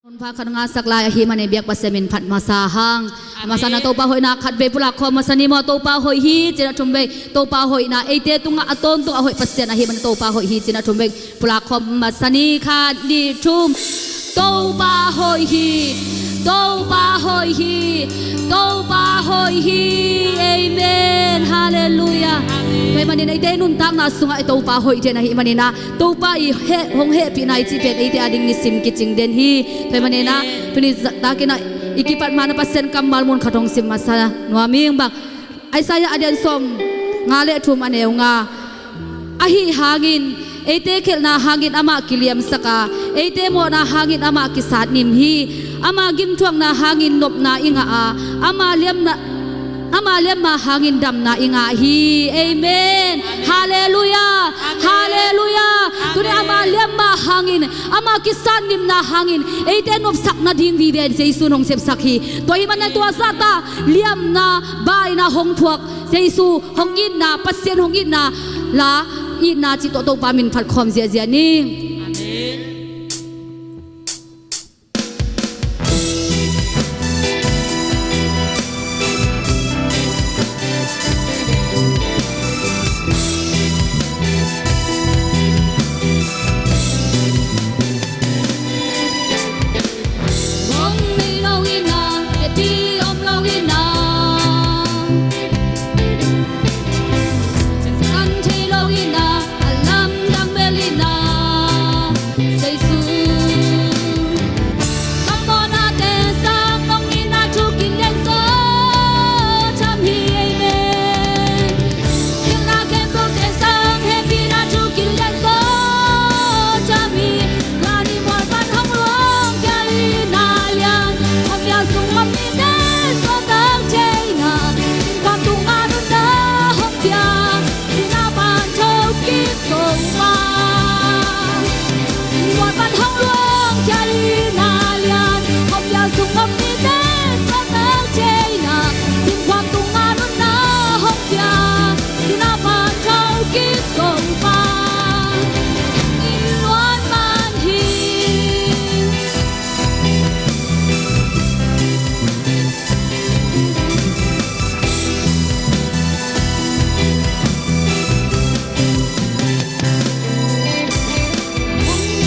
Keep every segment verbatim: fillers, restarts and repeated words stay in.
Hun pha khat ngasak lai ahih manin biak Pasian min phat masa hang. A masa na Topa hoihna khat vei pulak khawm masa ni maw. Topa hoih hi cih na thum vei, Topa hoihna eite tungah a tawntung a hoih Pasian ahih manin Topa hoih hi cih na thum vei pulak khawm masa ni. Khat, nih, thum. Topa hoih hi. Topa hoih hi. Topa hoih hi. Amen. Halleluiah. Tua ahih manin eite nuntakna sungah Topa hoih den ahih manin ah Topa i heh, hong hehpihna i cih pen eite a ding nisim kicing den hi. Tua ahih manin ah tuni takin ah i kipat ma-in ah Pasian kammal mun khat hong sim masa nuam ing bang. Isaiah a lian sawmnga le thum, a neu nga. Ahih hangin eite khialhna hangin amah kiliamsak a, eite mawhna hangin amah kisatnim hi. Ama gimthuakna hangin nopna i ngah a, ama liamna, ama liamma hangin damna i ngah hi. Amen. Halleluiah. Halleluiah. Tuni ama liamma hangin, ama kisatnimna hangin eite nopsak nading vive Jesu in hong sepsak hi. Tua ahih manin tua zahta liamna, baina hong thuak Jesu hong itna, Pasian hong itna, la itna cih tawh Topa min phat khawm ziahziah ni. Amen. Hong nei lo in ah, teci om lo in ah, an thei lo in ah, a lamdang bel in ah, Jesu. Ka mawhnate sang nong itna thu kilian zaw tham hi. Amen. Khialhna khempeuhte sang hehpihna thu kilian zaw tham hi. Tua ni mual pan hong luang khia in ah lian, hong pia sung om mite suakta thei in ah, kum kham tungah nunna hong pia, sihna pan thokik Topa. Mual pan hong luang khia in ah lian, hong pia sung om mite suakta thei in ah, kum kham tungah nunna hong pia, sihna pan thokik Topa. Inn luan man hi.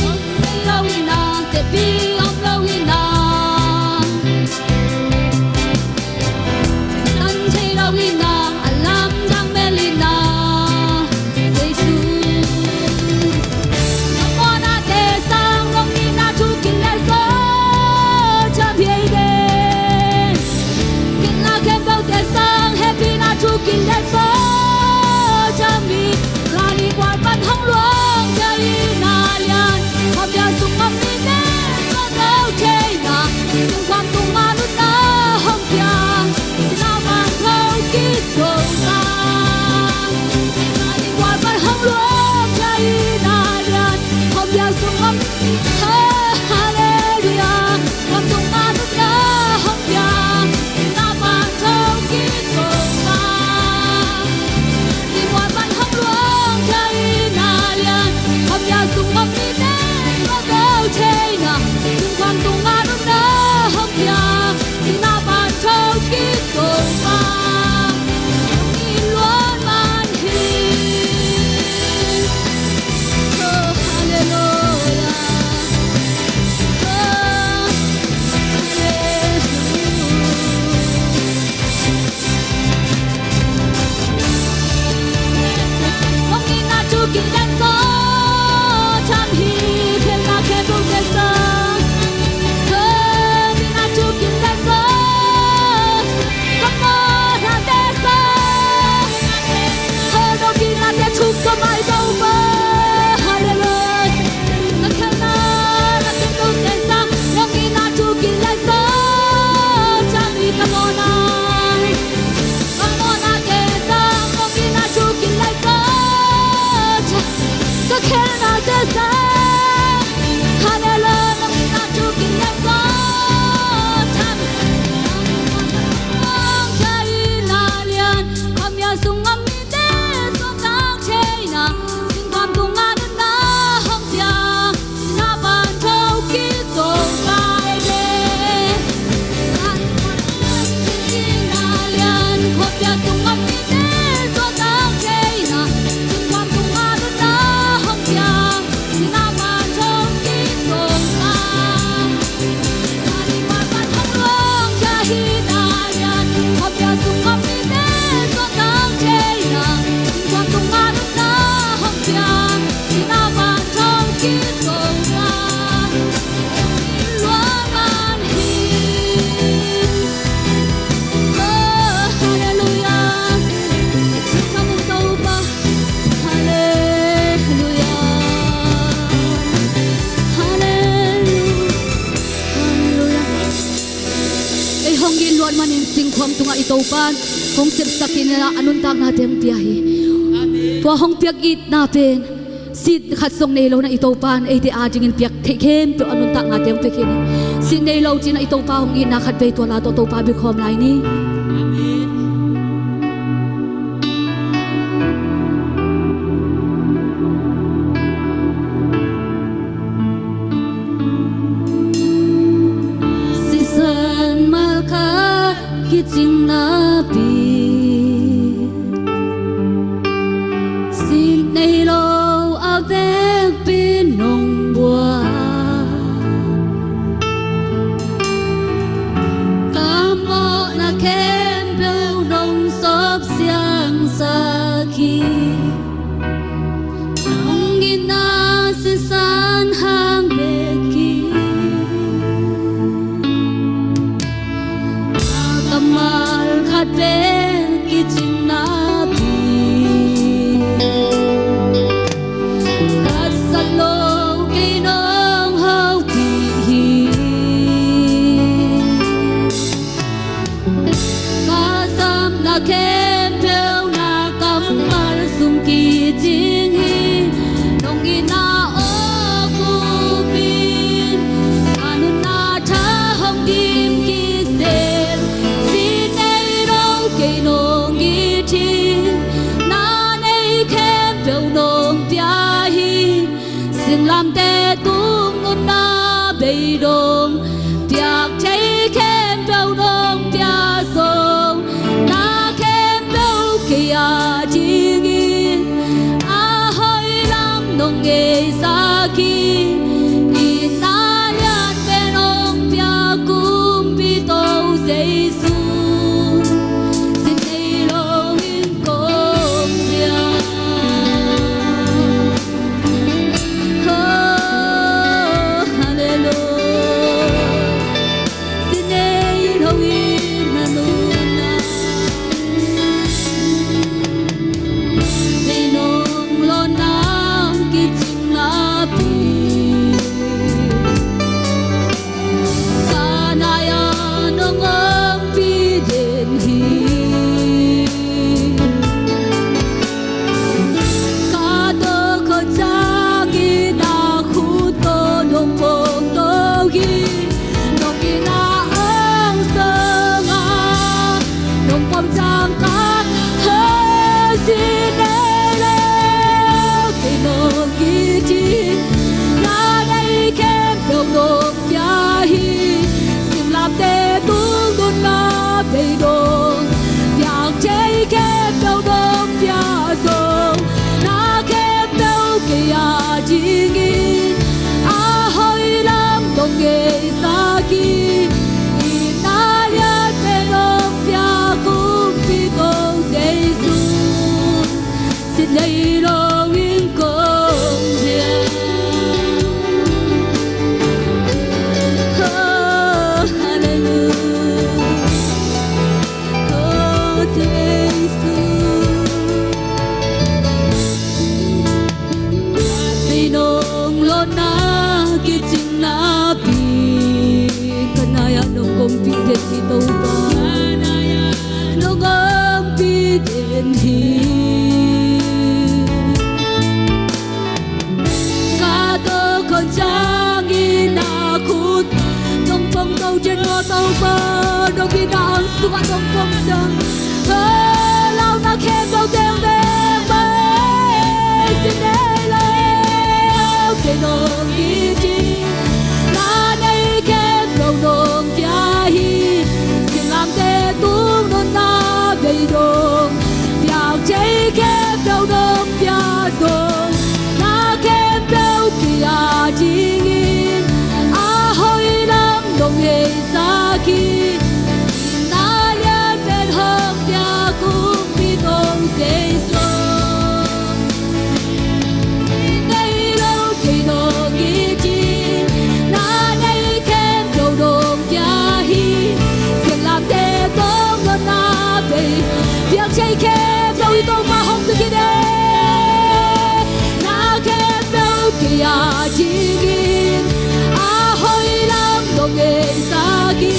Om lo in ah, teci om lo in ah, an thei lo in ah, a lamdang bel in ah, Jesu. Ka mawhnate sang nong itna thu kilian zaw tham hi. Amen. Khialhna khempeuhte sang hehpihna thu kilian zaw tham hi. Tua ni mual pan hong luang khia in ah lian, hong pia sung om mite suakta thei in ah, kum kham tungah nunna hong pia, sihna pan thokik Topa. Tua ni mual pan hong luang khia in ah lian, hong pia sung om, halleluiah, kum kham tungah nunna hong pia, sihna pan thokik Topa. Tua ni mual pan hong luang khia in ah lian, hong pia sung om mite suakta thei in ah, kum kham tungah nunna hong pia, sihna pan thokik Topa. Inn luan man hi. Oh, halleluiah. Manin singkhuam tungah i Topan hong sepsak in a nuntakna teng pia hi. Tua hong piak itna pen sit khat zong nei lo na i Topan eite adingin piak theih khempeuh a nuntakna teng pia khin hi. Sit nei lo cina i Topa hong itna khat vei tua la tawh Topa bikhawm lai ni. Sisan malkhat kicing napi, sit nei lo a vekpi nong buak. Ka mawhna khempeuh nong sawp siangsak hi. Nong itna sisan hang bek hi. Ka kammal khat bek kicing napi, ka sat lo kei nong hopih hi. Ka zamna khempeuh na kammal sung kicing hi. Nong itna awk upin a nunna tha hong dim kik zel. Sit nei lo kei nong it hi. Na nei khempeuh nong pia hi. Singlamteh tung nunna beidong, piak thei khempeuh nong pia zong, na khempeuh kei adingin a hoih lam nong ngeisa hi. Itna lian pen hong pia Kumpi Topa Jesu, sit nei lo in kong pia. Oh, hallelujah. Sit nei lo in a nunna, nei nong lawnna kicing napi, ka nai-ah nong ompih den hi. Ka tawh khuat ciangin na khut tawh nong pawng to hi. Nong itna angsang a nong pawng ciang ka heh, sit nei lo kei nong it hi. Na nei khempeuh nong pia hi. Singlamteh tung nunna beidong, piak thei khempeuh nong pia zong, na khempeuh kei adingin a hoih lam nong ngeisa hi. Itna lian pen hong pia Kumpi Topa Jesu, sit nei lo in kong pia. Oh, hallelujah. Oh, Jesu. Nei nong lawnna kicing napi, ka nai-ah nong ompih den hi Topa. Nong ompih den hi. Ka tawh khuat ciangin na khut nong pawng to den maw Topa. Nong itna angsang a nong pawng ciang, oh, launa khempeuh teng bek mah e. Sit nei lo kei nong it hi. Na nei khempeuh nong pia hi. Singlamteh tung nunna beidong, piak thei khempeuh nong pia zong, na khempeuh kei adingin a hoih lam nong ngeisa hi. Itna lian pen hong pia Kumpi Topa Jesu, sit nei lo kei nong it hi. Na nei khempeuh nong pia hi. Singlamteh tung nunna bei, piak thei khempeuh i Topa hong pia hi e. Na khempeuh kei adingin a hoih lam nong ngeisa hi.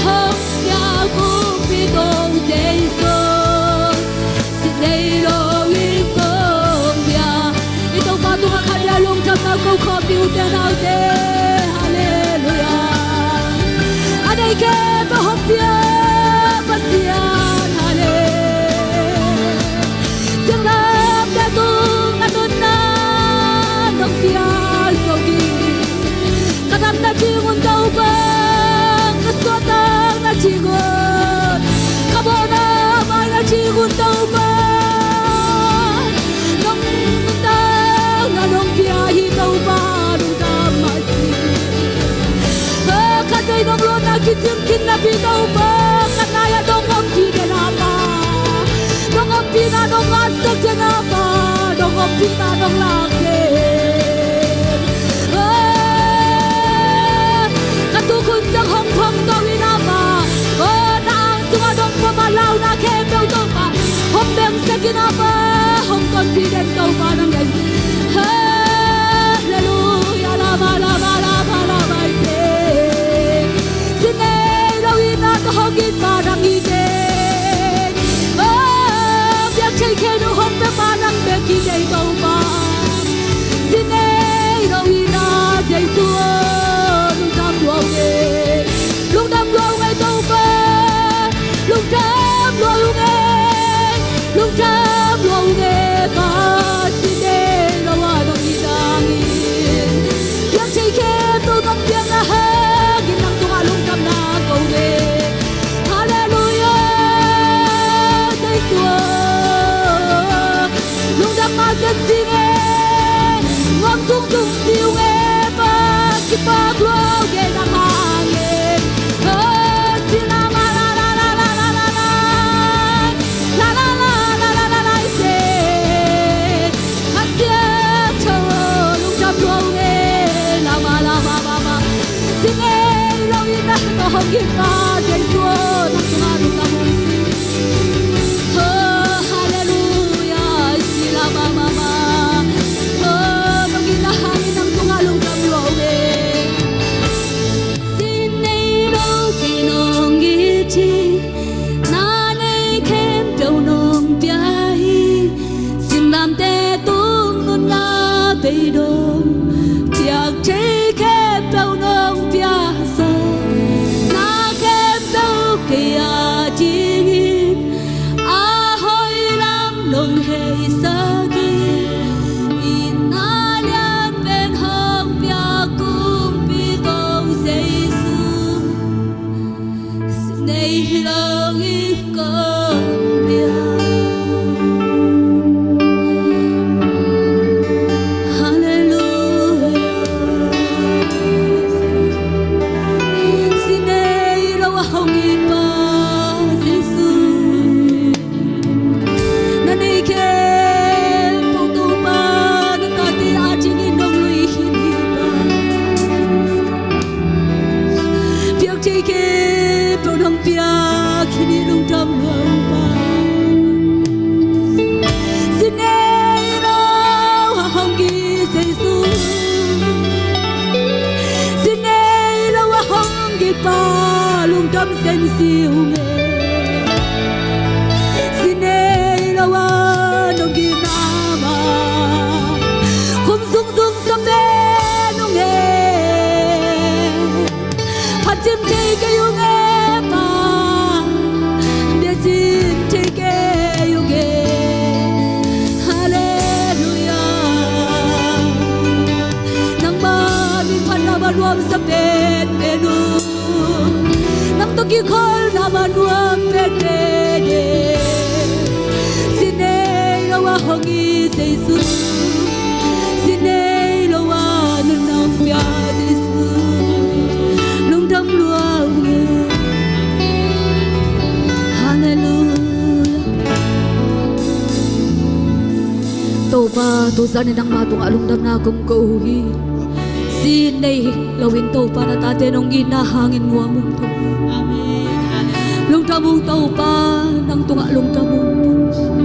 Hong pia kumpi Topa Jesu, sin nei lo in kong pia. I Topa tungah khat dia lungdamna ko khawm ding, ute naute. Halleluiah. A nei khempeuh hong pia Pasian, halleluiah. Singlamteh tung na nunna nong pia zo hi. Ka dam na ding un Topa, ka suahtak na ding un, ka bawlna mai na ding un Topa, nong nuntakna nong pia hi Topa, lungdam mah si. Khatvei nong luanna kicing khin napi Topa, ka nai-ah nong ompih den a Pa, nong ompihna nong ngahsak den a Pa, nong ompihna nong lak den. Ka tukhun ciang hong phawk to in a Pa, na ang sungah nong pua mah launa khempeuh Topa, hong bengsak in a Pa, hong tonpih den Topa nang den. Halleluiah, lama, lama, lama, lama, se. Sin nei lo in a tawh hong it pa nang hi teh. Piak thei khempeuh hong pia pa nang bek hi teh Topa. Sin nei lo in a Jesu, lungdam lua ung e. Lungdam lua ung e Topa. Lungdam lua ung e. Lungdam lua ung e Pa, sin nei lo a nong it hangin. Piak thei khempeuh nong piakna hangin nang tungah lungdamna ko ung e. Halleluiah, Jesu aw. Lungdam mah sen sing e. Ngawm zungzung si ung e Pa, kipak lua ung e nang hangin. Oh, si la ma la la la la la la la. La la la la la la la se. Hasia tho lungdam lua ung e. La ma la ma ma ma. Sin nei lo in a tawh hong it pa Jesu aw, nang tungah lungdam ung. Oh, halleluiah, si la ma ma ma. Oh, nong itna hangin nang tungah lungdam lua ung e. Sin nei lo kei nong it hi, na nei khempeuh nong pia hi. Singlamteh tung nunna beidong, piak thei khempeuh nong pia zo, na khempeuh kei a dingin a hoih lam nong heisak hi. Itna lian pen hong pia kumpi ko Jesu, sin nei lo in kong pia. Halleluiah. Sin nei lo a hong it pa Jesu, na nei khempeuh Topa, na tate a dingin nong lui khin hi Pa. Piak thei khempeuh nong piak khin hi, lungdam lua ung Pa. Sin nei lo a hong it Jesu, sin nei lo a hong it Pa, lungdam sen si ung e. Sin nei lo a nong itna mah khum zungzung sa pen ung e. Phat cim thei kei ung e Pa, bia cim thei kei ung e. Halleluiah. Nangma min phatna mah nuamsa penpen ung. Nang tawh kikholhna mah nuam penpen e. Sin nei lo a hong it Jesu, sin nei lo a nunna hong pia Jesu, lungdam lua ung e. Halleluiah. Topa, tuzan in nangma tungah lungdamna kong ko uh hi. Sin nei lo in Topa, na tate nong itna hangin nuam ung Topa. Lungdam ung Topa, nang tungah lungdam ung Topa.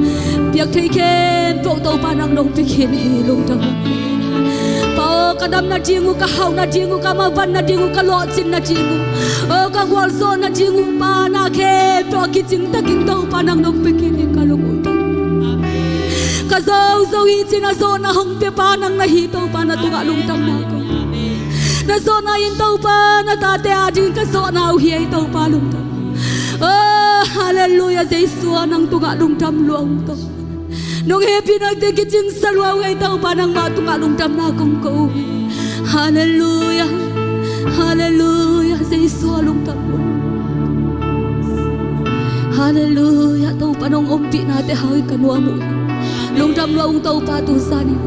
Piak thei khempeuh Topa nang nong pia khin hi, lungdam ung Pa. Ka dam nading uh, ka hau nading uh, ka maban nading uh, ka lawhcin nading uh, oh, ka gualzawh nading uh, Pa, na khempeuh a kicing takin Topa nang nong pia kik in ka lung uh Topa. Ka zozo hi cin a zawhna hong pia Pa nang na hi Topa, na tungah lungdamna kong. Na zawhna in Topa na tate ading ka zawhna uh hi ei Topa, lungdam. Oh, halleluiah, Jesu aw, nang tungah lungdam lua ung Topa. Nong hehpihna te kicingsa lua ung ei Topa, nangmah tungah lungdamna kong ko uh hi. Halleluiah. Halleluiah, Jesu aw, lungdam lua. Halleluiah, Topa nong ompihna te hang in ka nuam uh hi. Lungdam lua ung Topa, tu zanin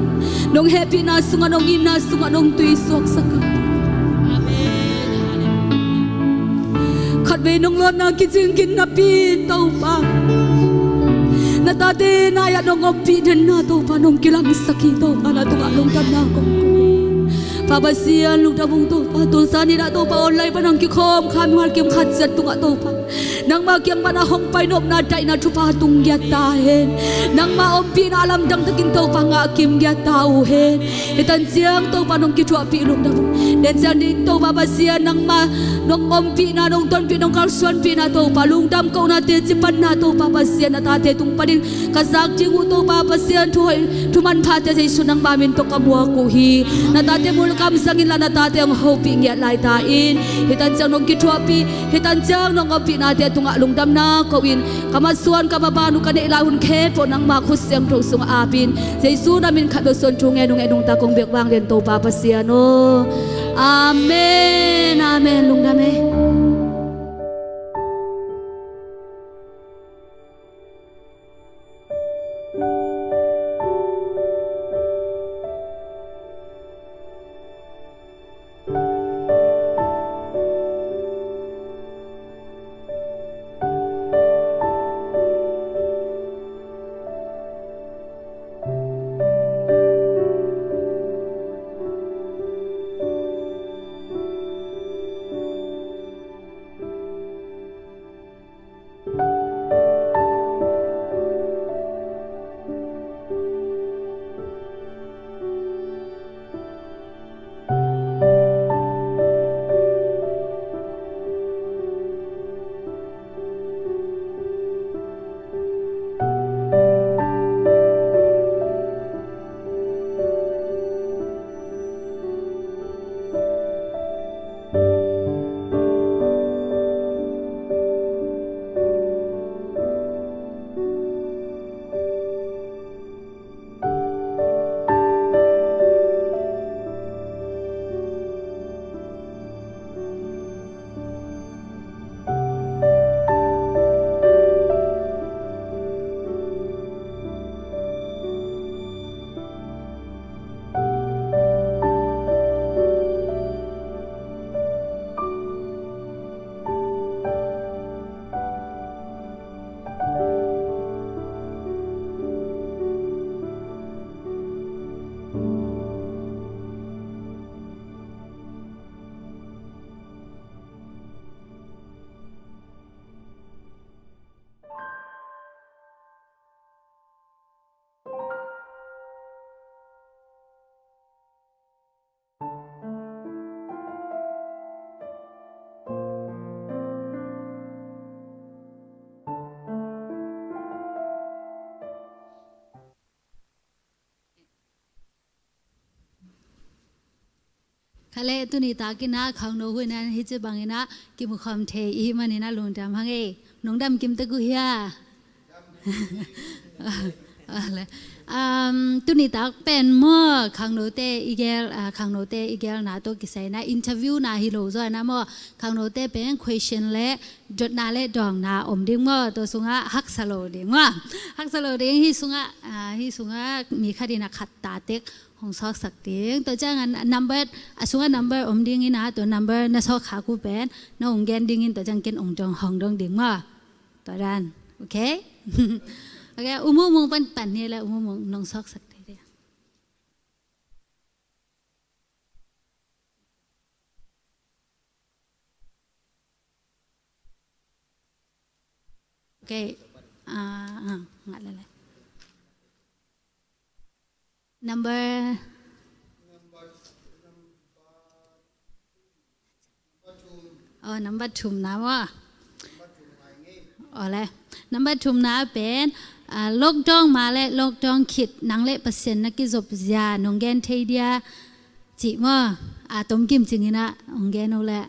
nong hehpihna sungah, nong itna sungah nong tuisuaksak a. Khatvei nong lawnna kicing khin napi in Topa, na tate nai-ah nong ompih denna Topa nong kilangsak hi Topa, na tungah lungdamna kong ko. Pa Pasian, lungdam ung Topa, tu zanin ah Topa online pan hong kikhawm kha mimal kim khat ciat tungah Topa, nangmah kiang pan a hong pai nopna daihna thupha tung giat ta hen. Nangmah ompihna a lamdang takin Topa ngah kim giat ta uh hen. Hih tan ciang Topa nong kithuahpih lungdam. Den ciang ding Topa Pasian, nangmah nong ompihna, nong tonpih, nong kalsuanpihna Topa, lungdam kohna teci panna Topa Pasian, na tate tung panin ka zak ding uh Topa Pasian, thuhoih thumanphate Jesu nangmah min tawh ka muak uh hi. Na tate mulkam zangin la, na tate hong hopih ngiat lai ta in. Hih tan ciang nong kithuahpih, hih tan ciang nong ompihnate tungah lungdamna ko-in, ka masuan ka maban uh ka neih lai hun khempeuh nangmah khut siangtho sungah ap in, Jesu na min khat bek suang thu ngen uh, ngen nungta kong biak vang den Topa Pasian aw. Amen, amen. Lungdam ei. Kha le, tuni takin ah khangno hun ah hih ci bangin ah kimu khawm thei i hih manin ah lungdam hang ei. Nong dam kim tek uh hia? Um, tuni tak pen maw, khangnote i gel, ah, khangnote i gelna tawh kisai in ah interview na hi lo zaw in ah maw, khangnote pen question le dotna le dawngna om ding maw, tua sungah haksa lo ding maw. Haksa lo ding, hih sungah, ah, hih sungah mi khat in ah khat ta tek hong sawksak ding. Tua ciangin number, a sungah number om ding in ah, tua number na sawk khak uh pen na hong gen ding in, tua ciang ken hong dong, hong dong ding maw. Tua dan. Okay? Okay, U Mung Mung pan, pan ni le U Mung Mung nong sawksak ding. Okay. Ah, ah, ngah lele. Number, Aw, number thumna maw? Aw le. Number thumna pen, ah, lockdown ma le lockdown khit nang le Pasian na kizop zia nong gen thei dia cih maw? Ah, tomkim cingin ah hong gen uh le.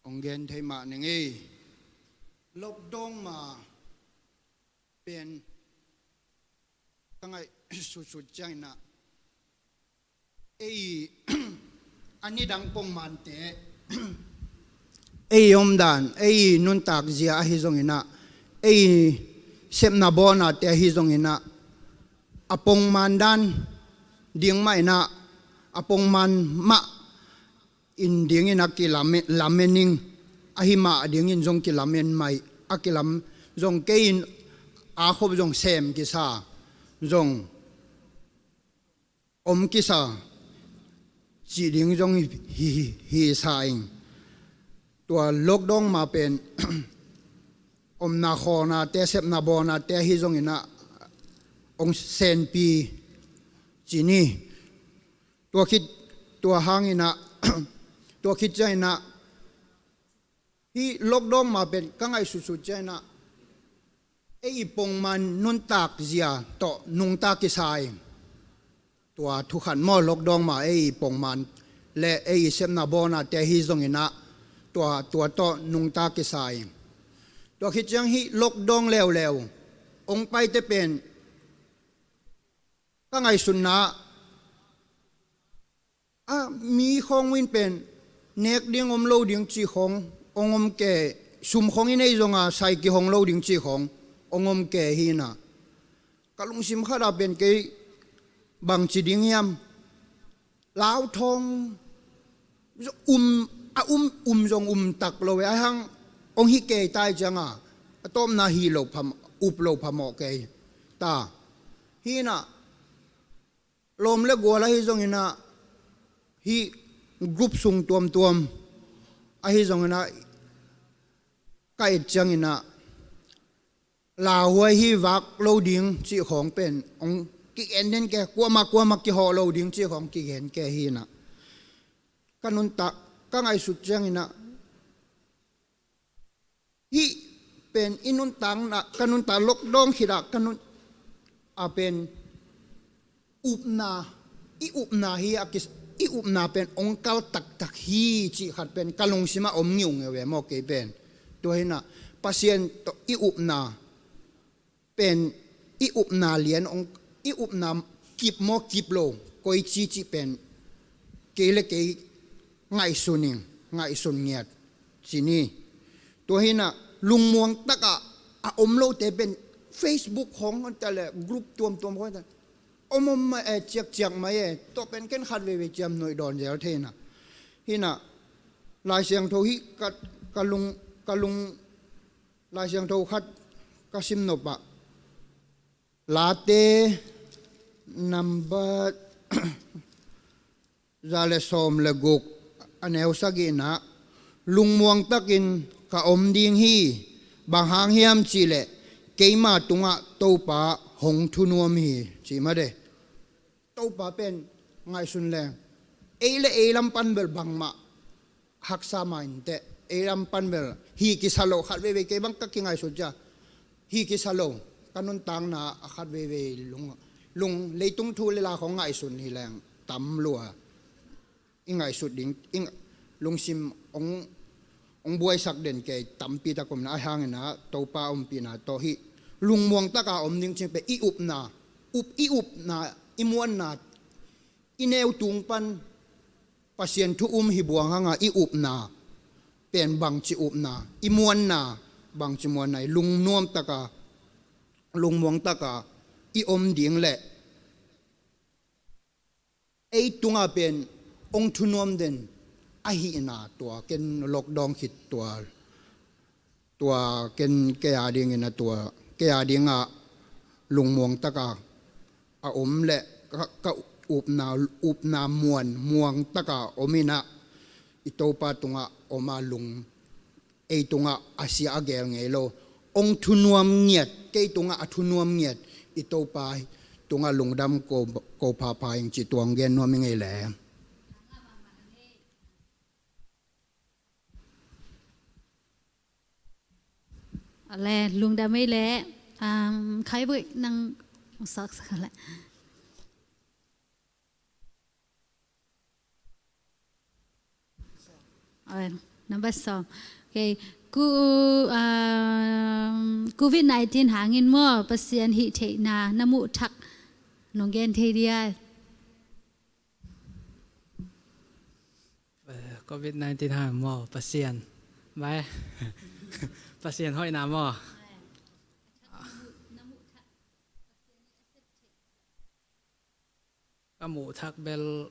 Hong gen thei mah ning ei. Lockdown ma pen ka ngaihsutsut ciangin ah, ei a nidang pongmante, ei omdan, ei nuntak zia ahi zongin ah, ei sepna bawnate ahi zongin ah, a pongman dan ding mah in ah, a pongman mah in dingin a kilamen, lamen ing, ahi mah dingin zong kilamen mah ih, a kilam zong kei in, a khop zong sem kisa, zong om kisa, cih ding zong hi, hi, hi sa ing. Tua lockdown ma pen omna khawnate, sepna bawnate ahi zongin ah, hong senpi ci ni. Tua khit, tua hangin ah, tua khit ciangin ah, hih lockdown ma pen ka ngaihsutsut ciangin ah, ei i pongman nuntak zia tawh nungta kisa ing. Tua thu khat maw, lockdown ma ei i pongman le ei i sepna bawnate ahi zongin ah, tua, tua tawh nungta kisa ing. Tua khit ciang hih lockdown leuleu hong paite pen ka ngaihsutna ah, mi khawng uh in pen nek ding om lo ding cih khawng hong om kei, sum khawng i nei zong a sai kihong lo ding cih khawng hong om kei hi in ah, ka lungsim khat ah pen kei bangci ding hiam, lauthawng um, a um, um zong um tak lo e, ahi hang hong hi kei ta ih ciang a, a tawpna hi lo pha, up lo phamawh kei ta hi in ah, lawm le gual ahi zongin ah, hih group sung tuamtuam ahi zongin ah, ka et ciangin ah, lauhuai hi vak lo ding cih khawng pen hong kigen den kei, kuamah kuamah kihawh lo ding cih khawng kigen kei hi in ah, ka nuntak, ka ngaihsut ciangin ah, hih pen i nuntakna, ka nuntak lockdown khit ah ka nun, a pen upna, i upna hi a kis, i upna pen hong kal taktak hi cih khat pen ka lungsim ah om ngiungeu e maw kei pen. Tua hi in ah, Pasian tawh i upna pen, i upna lian hong, i upna kip maw kip lo, koici cih pen kei le kei ngaihsun ing, ngaihsun ngiat ci ni. Tua hi in ah, lungmuang tak ah a om lote pen Facebook khawng ta le group tuamtuam khawng ta om om mah e, ciakciak mah e, tua pen ken khat veivei ciamnuih dawn zel thei in ah. Hi in ah, Lai Siangtho hih ka, ka lung, ka lung, Lai Siangtho khat ka sim nop ah, Late number za le sawm le guk, a neu sagihna ah, lungmuang takin ka om ding hi, bang hang hiam cih leh keima tungah Topa hong thunuam hi, ci mah de. Topa pen ngaihsun leng, ei le ei lam pan bel bangmah haksa mah inteh, ei lam pan bel hi kisa lo, khat veivei kei bang ka kingaihsut cia, hi kisa lo, ka nuntakna a khat veivei lung, lung leitung thu le la khawng ngaihsun hi leng tam lua. I ngaihsut ding, i nga-, lungsim hong, hong buaisak den kei tampi tak om na, ahi hangin ah Topa ompihna tawh hih lungmuang taka om ding cih pen i upna, up, i upna, i muanna, i neu tung pan Pasian thu um hi buang hang a, i upna pen bangci upna, i muanna bangci muanna, i lungnuam taka, lungmuang taka i om ding leh ei tunga pen hong thunuam den ahihna, tua ken lockdown khit tua, tua ken kei a dingin a tua, kei a dingah lungmuang taka a om leh ka, ka upna, upna muan muang taka om in ah, i Topa tungah om a lung, ei tungah a sia a gel ngei lo, hong thunuam ngiat, kei tungah a thunuam ngiat i Topa tungah lungdam ko, ko phapha ing cih tua hong gen nuam ing ei le. Lungdam ei leh, um, Khai Bui, nang sak sak leh. Number sawm. Okay. Ku, um, covid nineteen hangin maw, Pasian hih theihna na muh thak nong gen thei dia? Eh, covid nineteen hang maw, Pasian. Bai. Pasian hoihna maw. Ka muh thak bel,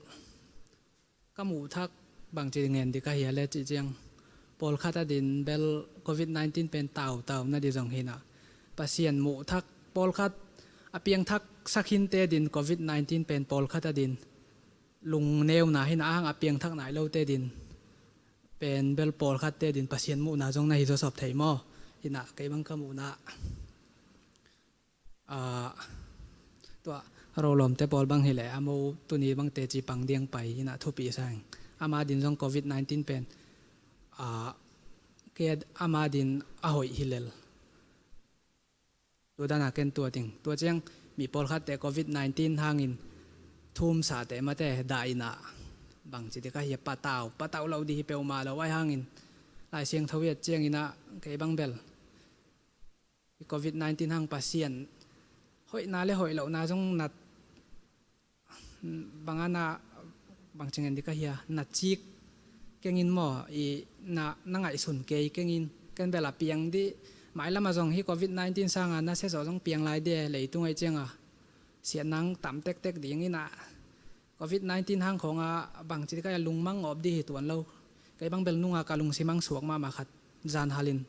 ka muh thak bangci ngen dih ka hia le cih ciang, pawlkhat adin bel covid nineteen pen tautau na dih zong hi na. Pasian muh thak, pawlkhat a piangthak sakhinte din covid nineteen pen pawlkhat adin lungneuna hi na, a hang a piangthak nai lote din pen bel pawlkhatte din Pasian muhna zong na hi zawsop thei maw? Hi na, kei bang ka muhna. Ah, tua, Rolawmte pawl bang hileh, a mo tuni bang teci pang diang pai hi na, thupi sa ing. Ama din zong covid nineteen pen, ah, kei ama din a hoih hi lel. Tua dana ken tua ding. Tua ciang mi pawlkhatte covid nineteen hangin thumsate mate dah in a, bangci dih ka hia, patau, patau lo dih hi peuhmah lo ai hangin. Lai Siangtho i et ciangin a, kei bang bel covid nineteen hang Pasian hoihna le hoih lohna zong na, bang a na, bangci ngen dih ka hia, na cik kengin maw, i na, na ngaihsun kei kengin, ken bel a piang dih, mailam a zong hi covid nineteen sanga na sia zaw zong piang lai dih, leitung ai cianga siat nang tam tektek dingin a, covid nineteen hang khong a bangci dih ka hia, lungmang awp dih hi tuan lo. Kei bang bel nunga ka lungsim ang suak mahmah khat, zan halin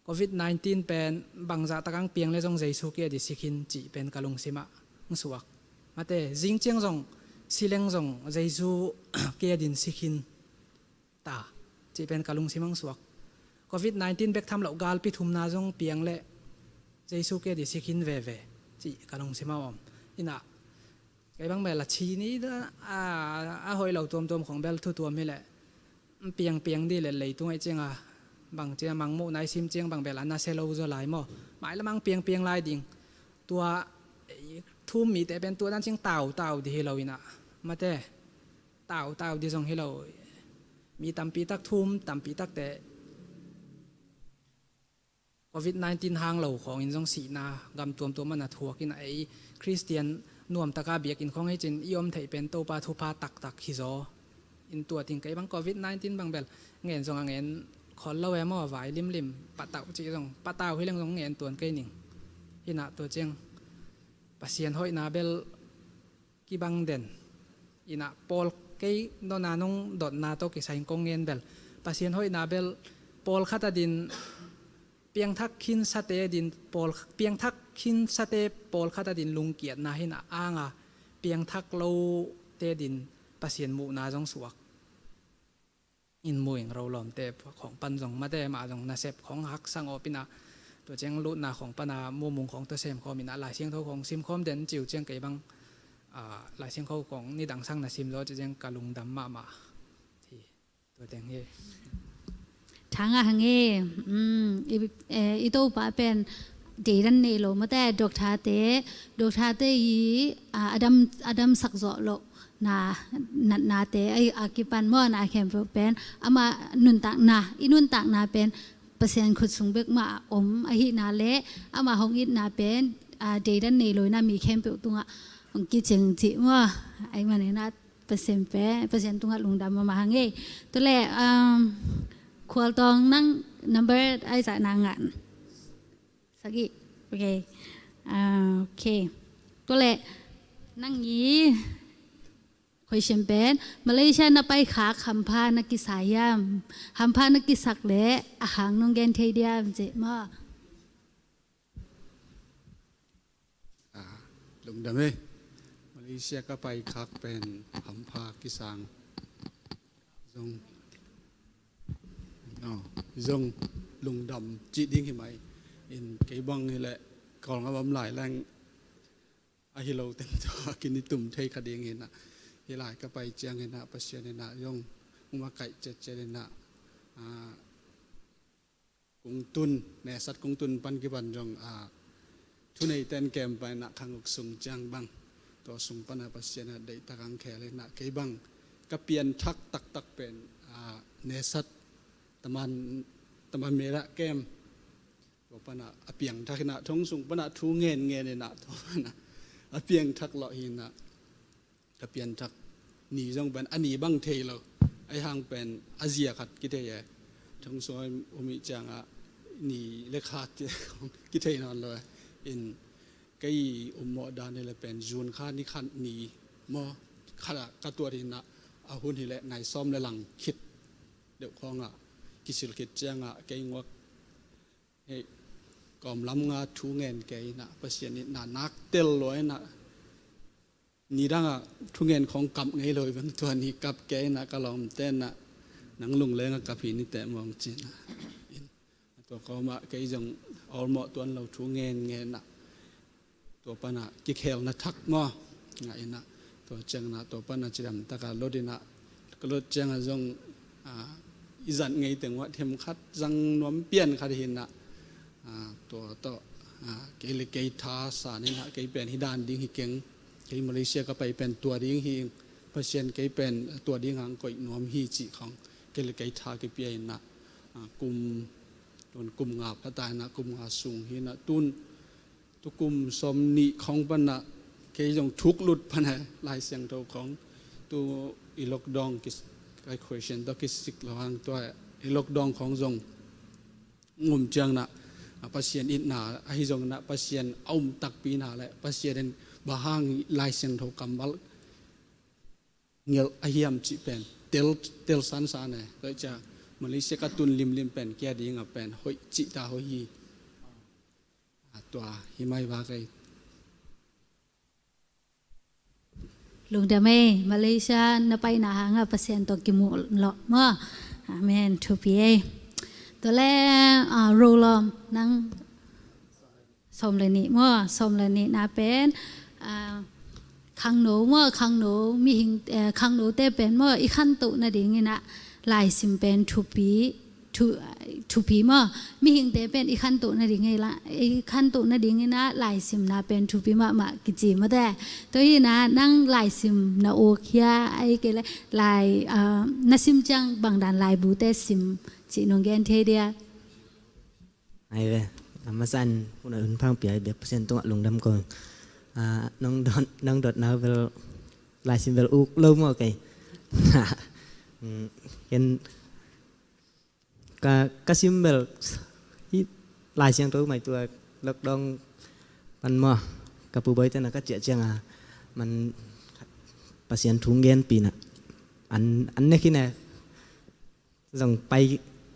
covid nineteen pen bangzah tak ang piang le zong Jesu kia di sikhin cih pen ka lungsim ah ang suak. Mate, zing ciang zong, sileng zong Jesu kia din sikhin ta cih pen ka lungsim ang suak. Covid nineteen bek tham loh galpi thumna zong piang le Jesu kia di sikhin veve cih ka lungsim ah om. Ina, kei bang bel a ci ni da, a, a hoih lo tuamtuam khong bel thu tuam hi leh. Piangpiang dih leh leitung ai cianga, bang cia mangmuh nai sim ciang bang bel a na sia lo zaw lai maw. Mailam ang piangpiang lai ding. Tua, eh, thum mite pen tua dan ciang tautau dih hi lo ina. Mate, tautau dih zong hi lo. Mi tampi tak thum, tampi takte covid nineteen hang lo khawngin zong sihna gam tuamtuam a na thuak in a, ei Khristian nuamtaka biakinn khawng hi cin i om theih pen Topa thupha taktak hi zaw. In tua ting kei bang covid nineteen bang bel ngen zong a ngen khol lo e maw, vai limlim, patauh cih zong, patau hi leng zong ngen tuan kei ning. Hi na tua ciang Pasian hoihna bel kibang den. Ina pawl kei nona nong dotna tawh kisai in kong ngen bel, Pasian hoihna bel pawlkhat adin piangthak khinsate din pawl, piangthak khinsate pawlkhat adin lungkiatna hi na, anga piangthak lote din Pasian muhna zong suak. In muing Rolawmte khong pan zong mate mah zong nasep khong haksang awp ina, tua ciang lutna khong pana mumung khong tua sem khawm ina, Lai Siangtho khong sim khawm den ciu ciang kei bang, ah, Lai Siangtho khong nidang sang na sim zaw ci ciang ka lungdam mahmah. Hi, tua teng hi. Thang a hang e, um, i, eh, i Topa pen deidan nei lo mate, doctor te, doctor te i, ah, adam, adam sak zawh lo na, natnate ai a kipan maw, na khempeuh pen ama nuntakna, i nuntakna pen Pasian khut sung bek mah om ahihna le ama hong itna pen, ah, deidan nei lo ina mi khempeuh tungah hong kicing cih maw. Ai manina Pasian pen, Pasian tungah lungdam mahmah hang e. Tua le, um, Khualtawng nang number ai zah na ngan. Sagih. Okay. Ah, okay. Tua le nang i question pen, Malaysia na pai khak hampha na kisa hiam? Hampha na kisak le a hang nong gen thei diam cih maw? Ah, lungdam e. Malaysia ka pai khak pen hampha kisang zong, no, zong lungdam cih ding hi mai. In kei bang hi leh Kawlgam a om lai leng a hi lo teng tua kin i tum thei kha ding hi na. Hi lai ka pai ciang hi na, Pasian hi na zong hong makaih ciatciat hi na. Ah, kung tun, nesat kung tun pan kipan zong a, thunei ten kem pa inah khanguk sung ciang bang, tua sung pana Pasian a deihtak ang khel inah kei bang ka pianthak taktak pen a, nesat taman taman mera kem. Tua pana a piangthak inah thong sung pana thu ngen ngen inah tua pana a piangthak lawh hinah. Ka pianthak ni zong pen a ni bang thei lo. Ahi hang pen a zia khat kithei e. Thong sung um ih ciangah ni le khat kithei nawn lo e. In kei ummawh dan hi le pen June kha ni khat ni maw khat ah ka tuat hinah a hun hi le nai sawm le lang khit deuh khawngah kisil khit ciangah kei nguak hei kawm lam nga thu ngen kei inah Pasian itna nak tel lua inah nidangah thungen khawng kap ngei lo i bang tua ni kap kei inah ka lawmte inah nang lunglengah kap hi niteh mawng cinah. Tua kawmah kei zong awlmawh tuan lo thu ngen ngenah tua panah kikhelna thak maw ngah inah tua cianginah tua panah cidamtakah lot inah ka lot ciangah zong i zat ngei teng uah themkhat zang nuam pian khat hinah tua tawh kei le kei tha san inah kei pen hi dan ding hi keng. Kei Malaysia ka pai pen tua ding hi. Pasian kei pen tua ding hang koih nuam hi cih khawng kei le kei tha kipia inah kum tun kum nga phata inah kum nga sung hinah tun tukum sawm nih khawng panah kei zong thuk lut panah Lai Siangtho khawng tu i lockdown kai question tawh kisik lo hang tua i lockdown khawng zong ngum cianginah Pasian itna ahi zonginah Pasian a um takpi na le Pasian in bang hang Lai Siangtho kammal ngelh a hiam cih pen tel tel sansan e. Tua cia Malaysia ka tun limlim pen kia dingah pen hoih cih ta hoih hi. Tua hi mai va kei. Lungdam ei, Malaysia na paina hangah Pasian tawh kimuh lawh maw. Amen. Thupi ei. Tua le Rolom nang sawm le nih maw, sawm le nih na pen khangno maw, khangno mihing khangnote pen maw i khantoh nadinginah laisim pen thupi thupi maw. Mihingte pen i khantoh nading ei la i khantoh nadinginah laisimna pen thupi mahmah kici mawte. Tua hinah nang laisim na uk hia ei kei le lai na sim ciang bangdan laibute sim cih nong gen thei dia. Ai ve, a masa in hun a hun phang pia biak Pasian tungah lungdam ko. Nong dot nong dot nau bel laisim bel uk lo maw kei. Ken ka ka sim bel hi Lai Siangtho mai tua lockdown pan maw ka pu boy tena ka ciah cianga man Pasian thu ngen pina an an nekine zong pai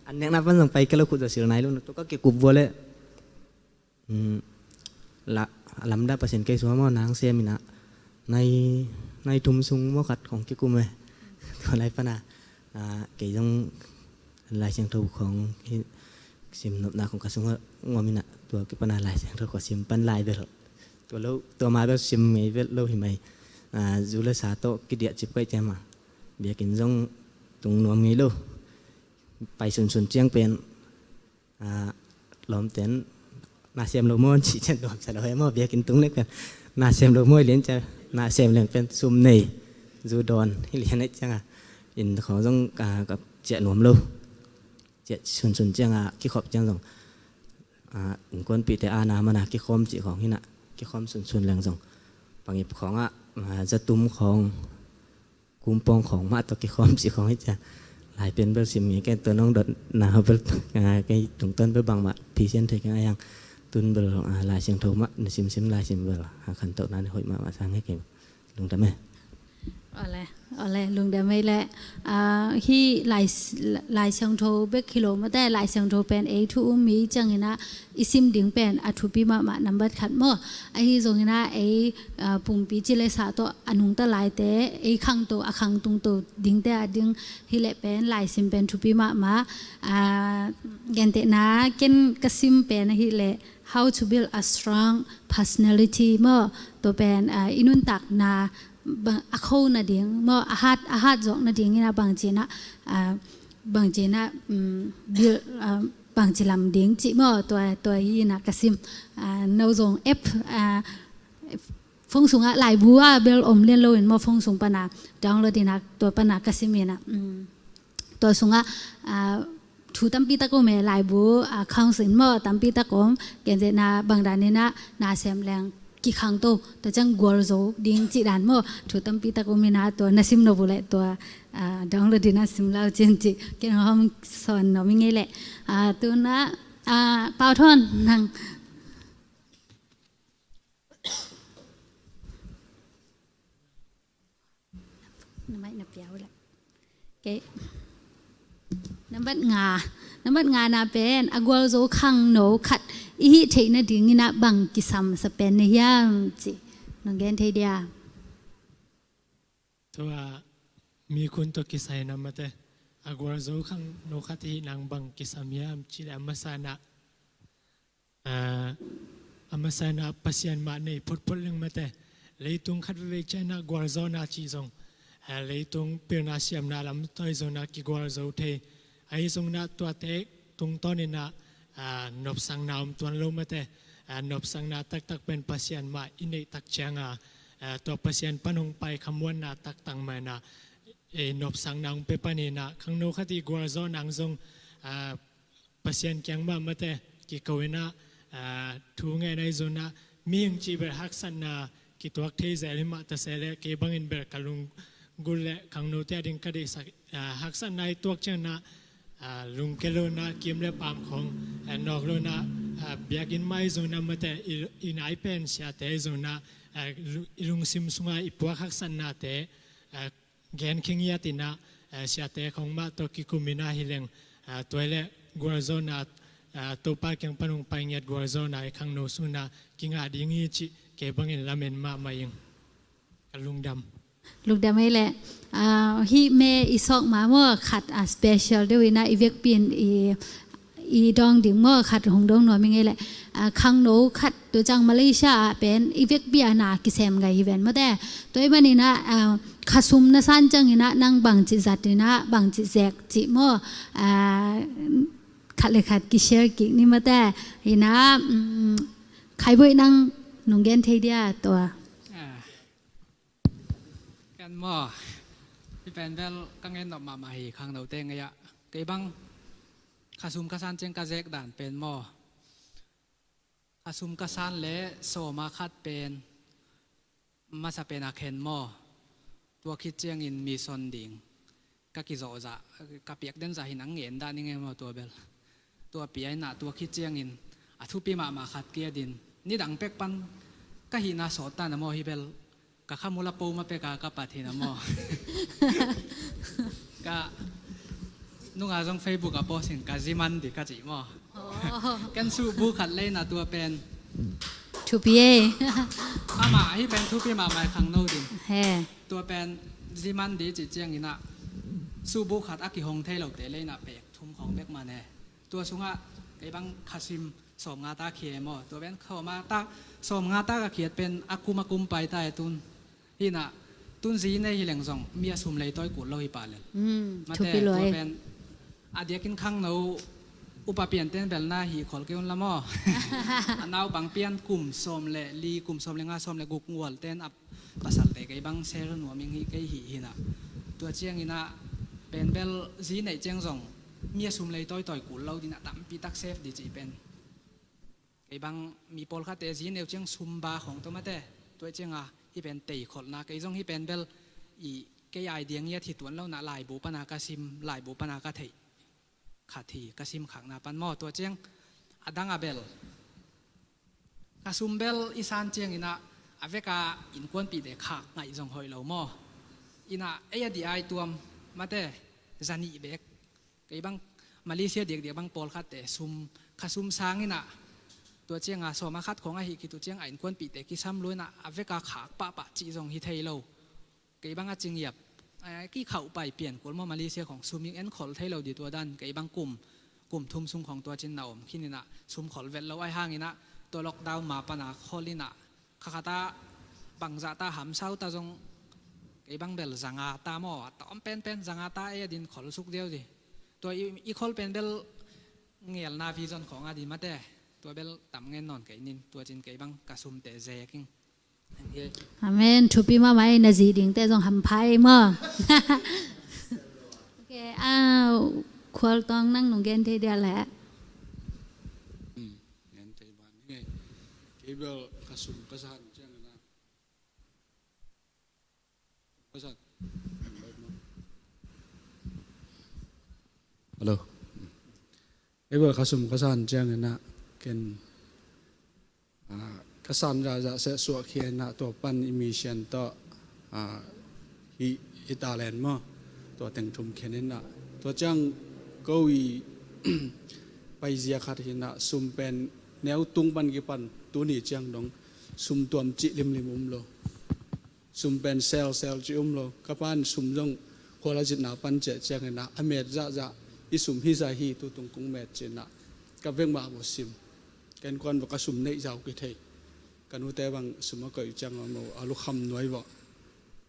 an nekna pan zong pai kelo khut zaw sil nai lo na tua ka kikup vua le. Lamda Pasian kei sua maw nang sem ina nai nai thum sung maw khat khong kikum e. Tua lai pana kei zong Lai Siangtho khong sim nopna khong ka sung ngom ina tua kipana Lai Siangtho khong sim pan lai bel tua lo tua ma bel sim ngei bel lo hi mai. Zu le sa tawh kidiah cip kai tema biakin zong tung nuam ngei lo. Pai sunsun ciang pen lawmten na sem lo maw cih cian nuamsa lo he maw biakin tung lek pen na sem lo maw i lian ciang na sem leng pen sum nei zu dawn hi lian ai cianga in khong zong ka ciah nuam lo. Ciah sunsun cianga kikhop ciang zong innkuanpihte ana mana kikhawm cih khong hina kikhawm sunsun leng zong pangip khongah zatum khong kumpawng khawng mah tawh kikhawm cih khawng hi cia. Lai pen bel sim nge ken tua nong dot na bel kei tungtawn bel bangmah phisian thei keng a hiang tun bel Lai Siangtho mah na simsim Lai sim bel a khantohna ni hoih mahmah sang he kei lungdam e. Ole ole lungdam e le hi Lai Siangtho bek hi lo mate Lai Siangtho pen ei thu um mi ciangina i sim ding pen a thupi mahmah nambat khat maw. Ahi zongina ei pumpi ci le sa tawh a nungta laite ei khangto a khangtungto dingte a ding hileh pen laisim pen thupi mahmah. Gentehna ken ka sim pen ahileh How to Build a Strong Personality maw. Tua pen i nuntakna a kho nading maw a hat a hat zawk nadingina bangcina bangcina build bangci lam ding cih maw, tua, tua hi inah ka sim. Ah, no zong app, ah, phone sungah laibu ah bel om lian lo in maw, phone sung pana download inah tua pana ka sim inah. Mm. Tua sungah, ah, thu tampi tak om e, laibu, ah, council maw tampi tak om, genzetna bangdan inah na sem leng kikhangto, tua ciang gualzo ding cih dan maw, thu tampi tak om inah tua na sim nop uh leh tua, ah, download inah sim lau cin cih ken hong sawn nuam ing ei leh. Ah, tu inah, ah, Pau Thawn nang. Na maih na piau leh. Okay. Nambat nga. Nambat nga na pen a gualzo khangno khat i hih theih nading inah bang kisam sa pen na hiam ci. Nong gen thei dia? Tua mi kun tawh kisai na mate. A gualzo khangno khat i hih nang bang kisam hiam ci leh a masa inah, ah, a masa inah Pasian mah nei photphot leng mate. Leitung khat veivei ciang inah gualzawhna cih zong, ah, leitung pilna siamna lam tawi zong inah kigualzo thei. Ahi zong inah tuate tungtawn inah, ah, nopsakna om tuan lo mate. Ah, nopsakna taktak pen Pasian mah i neih tak cianga, ah, tua Pasian pan hong pai khamuanna taktak mah inah, eh, nopsakna hong pia pan inah khangno khat i gualzawh nang zong, ah, Pasian kiang mah mate kiko inah, ah, thu ngen ahi zong inah mihing cih bel haksatna kituak thei zel hi mah ta se leh kei bangin bel ka lunggulh leh khangnote a ding ka deihsak, ah, haksatna i tuak ciang inah, ah, lungke lo inah kim le paam khong, ah, nawk lo inah, ah, biakinn mah ahi zong inah mate i, i nai pen siate ahi zong inah, ah, lu-, i lungsim sungah i puak haksatnate, ah, gen khe ngiat inah, eh, siate khong mah tawh kikum inah hi leng, eh, tua hi leh gualzawhna, eh, Topa kiang pan hong pai ngiat gualzawhna i khangno sung inah kingah ding hi cih kei bangin lamen mahmah ing. Ka lungdam. Lungdam ei leh, ah, hih May i sawk ma maw khat, ah, special deuh inah i vekpi in i i dawng ding maw, khat hong dawng nuam ing ei leh. Ah, khangno khat tua ciang Malaysia ah pen i vekpi ah na kisem gai hi ven mawte. Tua ahih manin ah, ah, khasum na san ciang inah nang bangci zat inah bangci zek cih maw. Ah, khat le khat kishare kik ni mawte. Inah, mm, Khai Boih nang nong gen thei dia tua. Ah. Ken maw, hih pen bel ka ngen nop mahmah hi khangnote ngei ah. Kei bang khasum ka san ciang ka zek dan pen maw, khasum ka san leh sawma khat pen masa pen a khen maw, tua khit ciangin mission ding ka kizawh zah, ka piak den zah hi nang ngen dah ning e maw tua bel. Tua pi a inah tua khit ciangin a thupi mahmah khat kia din. Nidang pek pan ka hihna sawt ta na maw hih bel. Ka khamul a poma pek a ka pat hi na maw. Ka nunga zong Facebook a post in ka ziman di ka cih maw. Oh. Ken suhbu khat lei na tua pen. Thupi e. Amah hih pen thupi mahmah khangno din. He. Tua pen ziman di cih ciang inah suhbu khat a kihong thei lote lei na pek thum khong bek man e. Tua sungah kei bang khasim sawmnga ta khia e maw. Tua pen sawmnga ta, sawmnga ta ka khiat pen a kum a kum pai ta e tun. Hi inah tun zi nei hi leng zong mi a sum lei tawi kul lo hi pah lel. Mm, mate, thupi lo tua e. Pen a diakin khangno upa pianten bel na hih khol kei un la maw. A naupang pian kum sawm le li, kum sawm le nga, sawm le guk ngual ten a pasalte kei bang sel nuam ing hi kei hi hi inah. Tua ciang inah pen bel zi neih ciang zong mi a sum lei tawi tawi kul lo din a tampi tak save di cih pen. Kei bang mi pawlkhatte zi neu ciang sum ba khong tua mate. Tua ciang a hih pen tei kholhna kei zong hih pen bel i kei idea ngiat hi tuan lo inah laibu pana ka sim, laibu pana ka theih khat hi ka sim khakna pan maw. Tua ciang a dang a bel khasum bel i san ciang inah a veka innkuanpihte khak ngaih zong hoih lo maw. Inah ei a dih ai tuam mate zanih bek. Kei bang Malaysia diakdiak bang pawlkhatte sum, khasum sang inah tua ciang a sawma khat khong ahi khit uh ciang a innkuanpihte kisam lua inah a veka khak pahpah cih zong hi thei lo. Kei bang a cingiap, eh, kikhauh pai pian kul maw Malaysia khong sum in en khol thei lo di tua dan kei bang kum, kum thum sung khong tua cin na om khin inah sum khol vet lo ai hang inah tua lockdown ma pana khol inah khakhata bangzah ta hamsau ta zong kei bang bel zanga ta maw a tawm penpen zanga ta e a din khol suk deu di. Tua i, i khol pen bel Ngelna vision khawng a di mate, tua bel tam ngen nawn kei ning, tua cin kei bang ka sumte zek ing. Amen. Thupi mahmah ei, na zi dingte zong hampha ei maw. Ok, ah, Khual Tuang nang nung gen thei dia leh. Hmm, gen thei ban ning ei. Kei bel ka sum ka san ciang na. Hello. Kei bel ka sum ka san ciangin ah ken, ah, ka san zahzah seh suah khin ah tua pan i mission tawh, ah, hi, hi talent maw, tua teng thum khin in ah, tua ciang ko i paizia khat hi in ah, sum pen neu tung pan kipan tuni ciang dong sum tuam cih limlim um lo. Sum pen sel sel ci um lo. Ka pan sum zong khual a zitna pan ciah ciangin ah, a met zahzah, i sum hi zah hi, tutung kong met ci in ah, ka vek mah vawh sim. Ken kuan vawh ka sum neih zau kithei. Ka nute bang sum a koih ciang a mo, a lukham nuai vawh.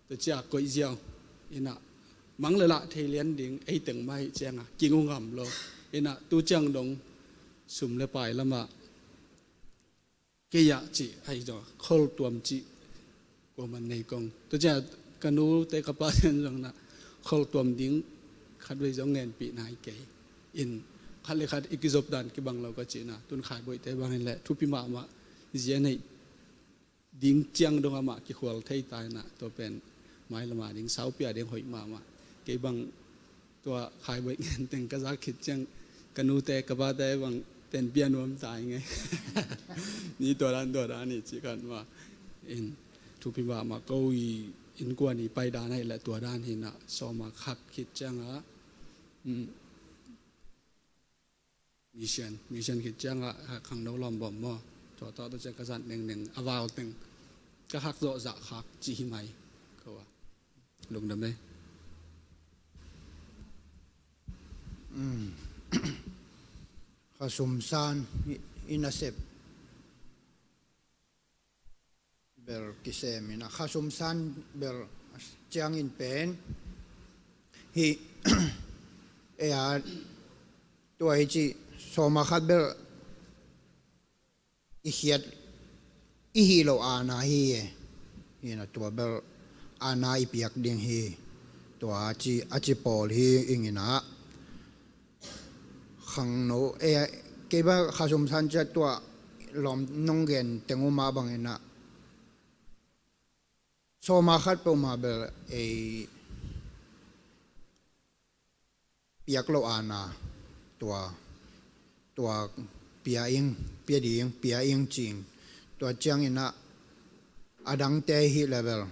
Tua ciah koih ziau in ah, mang le lah thei lian ding, ei teng mah hi ciang a, king uh ngam lo. In ah, tu ciang dong sum le pai lamah kei ah cih ahi zong, khol tuam cih kuaman nei kong. Tua ciah ka nute ka pate in zong na khol tuam ding khatvei zong ngenpih nai kei. In khat le khat i kizop dan kibang lo ka cihna, tun Khai Boih te bangin le thupi mahmah, zia neih ding ciang dong amah kikhual thei ta in ah, tua pen mailam a ding saupi a ding hoih mahmah. Kei bang tua Khai Boih ngen teng ka zak khit ciang, ka nute ka pate bang pen pia nuam ta ing ei. Ni tua dan, tua dan hi ci khat mah. In thupi mahmah, ko i innkuan i pai dan ahih leh tua dan hi in ah, sawm a khat khit ciang ah, mm, mission, mission khit ciang ah, ah, khangno lawm bawm maw, tua tawh tua ciang ka zat nengneng, a vau teng ka khak zawh zah khak ci hi mai. Ko a lungdam ei. Mm. Kha sum san i, i nasep bel kisem in ah, kha sum san bel ciangin pen hi. Ei a, tua hi ci, sawm a khat bel i khiat, i hih loh ana hi e. Hi in ah, tua bel ana i piak ding hi. Tua a ci, a ci pawl hi ing in ah, khangno, eh, kei bang kha sum san ciah tua lawm nong gen teng uh mah bangin ah, sawm a khat peuhmah bel ei piak loh ana, tua, tua pia ing, pia ding, pia ing ci ing. Tua ciangin ah, a dangte hi leh bel,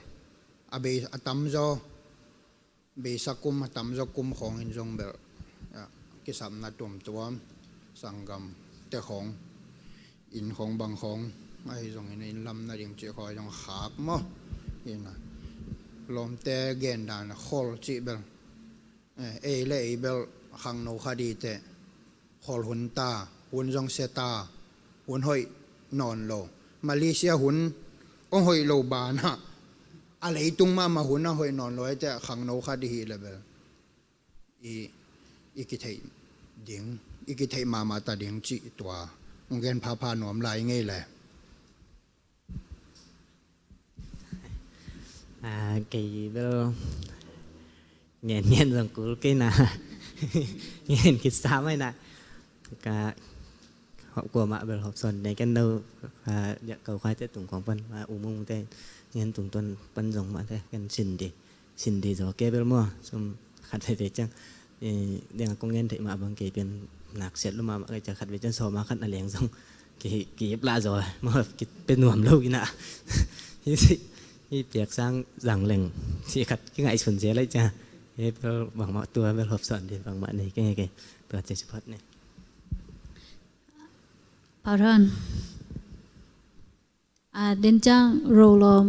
a bei, a tamzaw, beisa kum, a tamzaw kum khawngin zong bel, ah, kisapna tuamtuam, sanggamte khawng, inn khawng bang khawng ahi zongin, inn lam nading cih khawng ahi zong khak maw. Hi in ah, lawmte gen dan a khol cih bel, eh, ei le ei bel khangno khat hi teh, khol hun ta, hun zong sia ta, hun hoih nawn lo. Malaysia hun hong hoih lo banah, a leitung mahmah hun a hoih nawn lo, ei teh khangno khat i hih leh bel i, i kitheih ding, i kitheih mahmah ta ding cih tua hong gen phapha nuam lai ngei le. Ah, kei bel ngen ngen zong kul kei na. Ngen khit sam ai na. Ka hop kua mah bel hop son ne ken do, ah, ya kau khai te tung khong pan, ah, umung te ngen tung tuan pan zong mah te ken sin di. Sin di zo ke bel maw, sum khat veve ciang. Eh, deng a kong ngen theih mah bang kei pian nak siat lu mahmah kei ciang khat veve ciang sawm a khat na leng zong ki, ki ip lah zo, maw, ki pe nuam lo ina. Hi si, hi piak sang zang leng si khat ki ngaihsun sia lai ciang. Eh, bel bangmah tua bel hop son di bangmah nei kei kei. Tua cia support nei. Pau Thawn. A, den ciang ro lawm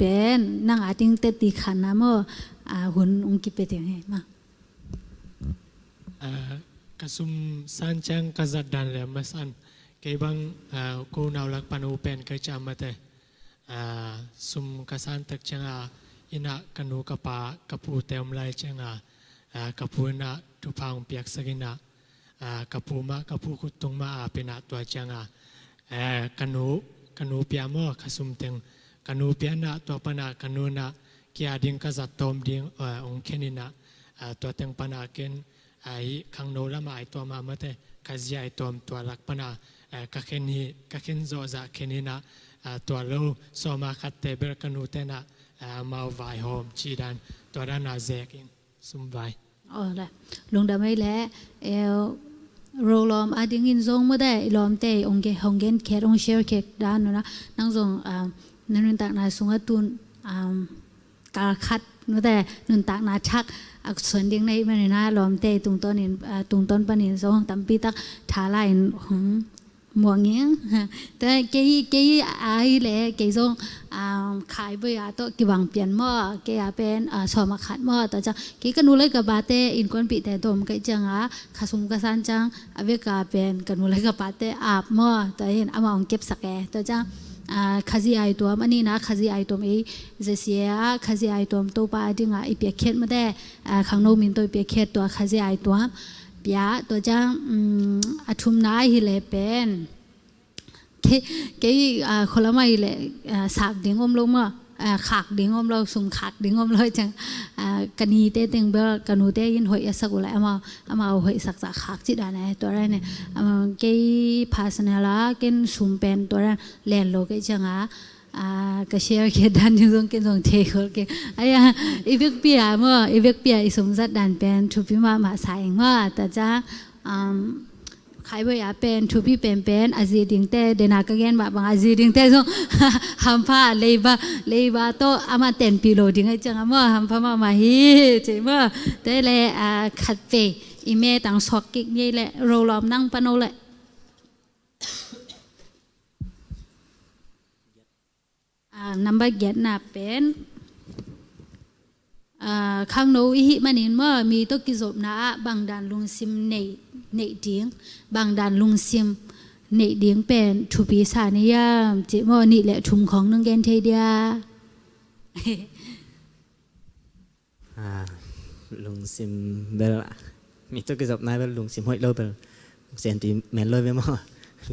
pen nang a ting tet ding khan na maw, a, hun ong kipia ding hi ma. A, ka sum san ciang ka zat dan le a masan. Kei bang, a, ko nau lak pan u pen ka ciam mate. A, sum ka san tak ciang a, inn ah ka nu ka pa ka pu te om lai ciang a, a, ka pu in a thupha ong piaksak in a, ah, ka pu mah, ka pu khut tung mah a pen ah tua ciang ah, eh, ka nu, ka nu pia maw, ka sum teng ka nu pia in ah, tua pan ah ka nu in ah kia ding ka zat tawm ding, eh, ong khen in ah, ah, tua teng pan ah ken, ah, hih khangno lam ah ai tuam a mate, ka zi ai tuam tua lak pan ah, eh, ka khen hi, ka khen zawh zah khen in ah, ah, tua lo sawm a khat te bel ka nu te in ah, ah, amau vaihawm cih dan, tua dan a zek ing. Sum vai. Aw le. Lungdam ei le, eh, ro lawm a dingin zong mawte, i lawmte hong gen, hong gen khet, hong share khet dan nuna, nang zong, ah, na nuntakna sungah tun, ah, kal khat mawte, nuntakna thak a suan ding na hih manin ah lawmte tungtawnin, ah, tungtawn panin zong tampi tak thala in hong muang ing. Tua kei, kei a hi le, kei zong, um, Khai Voi a tawh kibang pian maw, kei a pen, uh, sawm a khat maw, tua ciang kei ka nu le ka pate innkuanpihte dawm ka hih ciang a, ka sum ka san ciang a vek a pen ka nu le ka pate ap maw, tua hi in amah hong kepsak e, tua ciang, uh, Khazih Aituam, a nihna Khazih Aituam ei Z C A a, Khazih Aituam Topa a ding a i piakkhiat mawte, uh, khangno min tawh i piakkhiat tua Khazih Aituam pia, tua ciang, um, a thumna hi le pen kei, kei, ah, khualam ah hi le, ah, sak ding om lo maw, ah, khak ding om lo, sum khak ding om lo ciang, ah, ka nite teng bel, ka nute in hoih a sak uh lai, amau, amau hoih sak sak khak cih dan e, tua dan e, ah, kei personal a, ken sum pen tua dan len lo kei ciang a, ah, ka share khe dan ding zong ken zong thei khol kei. Ai a, i vekpi a maw, i vekpi a i sum zat dan pen thupi mahmah sa ing maw, tua ciang, um, Khai Voi a pen thupi penpen, a zi dingte, dena ka gen mah bang a zi dingte zong hampha, leiba, leiba tawh amah tenpih lo ding a ciang a maw, hampha mahmah hi ci maw. Tua le, ah, khat vei i me tang suak kik ngei le, ro lawm nang pan o le. Ah, number giatna pen, ah, khangno i hih manin maw, mi tawh kizopna ah bangdan lungsim neih, neih ding, bangdan lungsim neih ding pen thupi sa ni hiam cih maw, nih le thum khawng nong gen thei dia? Ah, lungsim bel, mi tawh kizopna bel lungsim hoih lo bel, lungsim ti men lo ve maw.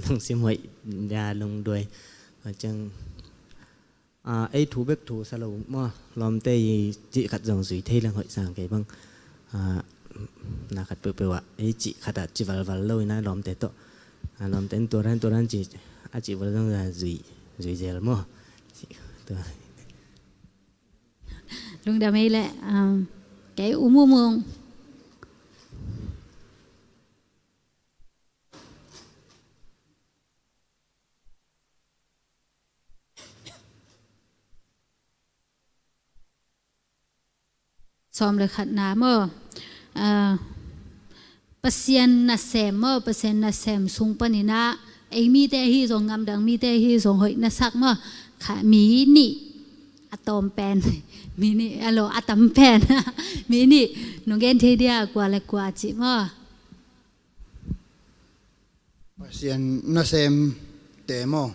Lungsim hoih, ya lungduai. Ciang, ah, ei thu bek thu sa lo maw. Lawmte i cih khat zong zui thei leng hoih sang kei bang. Ah, na khat peuhpeuh ah, ei cih khat ah ci valval lo ina lawmte tawh. Ah, lawmte in tua dan, tua dan ci, a cih val zong zui, zui zel maw. Tua. Lungdam ei le, um, kei U Mung Mung. Sawm le khatna maw. Ah, Pasian nasem maw, Pasian nasem sung panin ah, ei mite ahi zong, ngamdang mite ahi zong hoih na sak maw. Kha, mi nih a tawm pen, mi nih a lo a tam pen, mi nih nong gen thei dia, kua le kua cih maw. Pasian nasemte maw.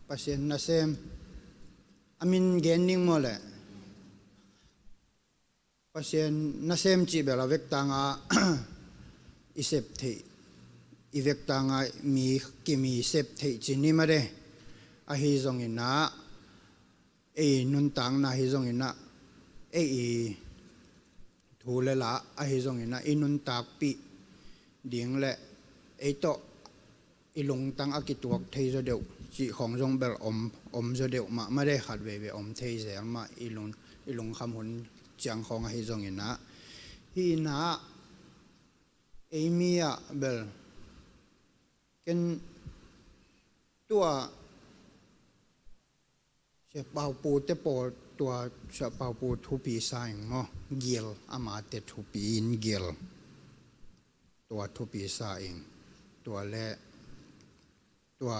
Pasian nasem a min gen ning maw le. Pasian nasem cih bel a vektang a i sep theih, i vektang a mi, kimi sep theih ci ni mah de. Ahi zongin ah, ei nuntakna ahi zongin ah, ei i thu le la ahi zongin ah, i nuntakpih ding le ei tawh i lungtang a kituak thei zaw deuh cih khawng zong bel om, om zaw deuh mah, mah de, khat veivei om thei zel mah, i lung, i lungkham hun ciang khawng ahi zongin ah. Hih in ah, ei mi ah bel, ken tua Sia Pau Pu te pawl, tua Sia Pau Pu thupi sa ing maw, gil, amate thupi in gil. Tua thupi sa ing. Tua le, tua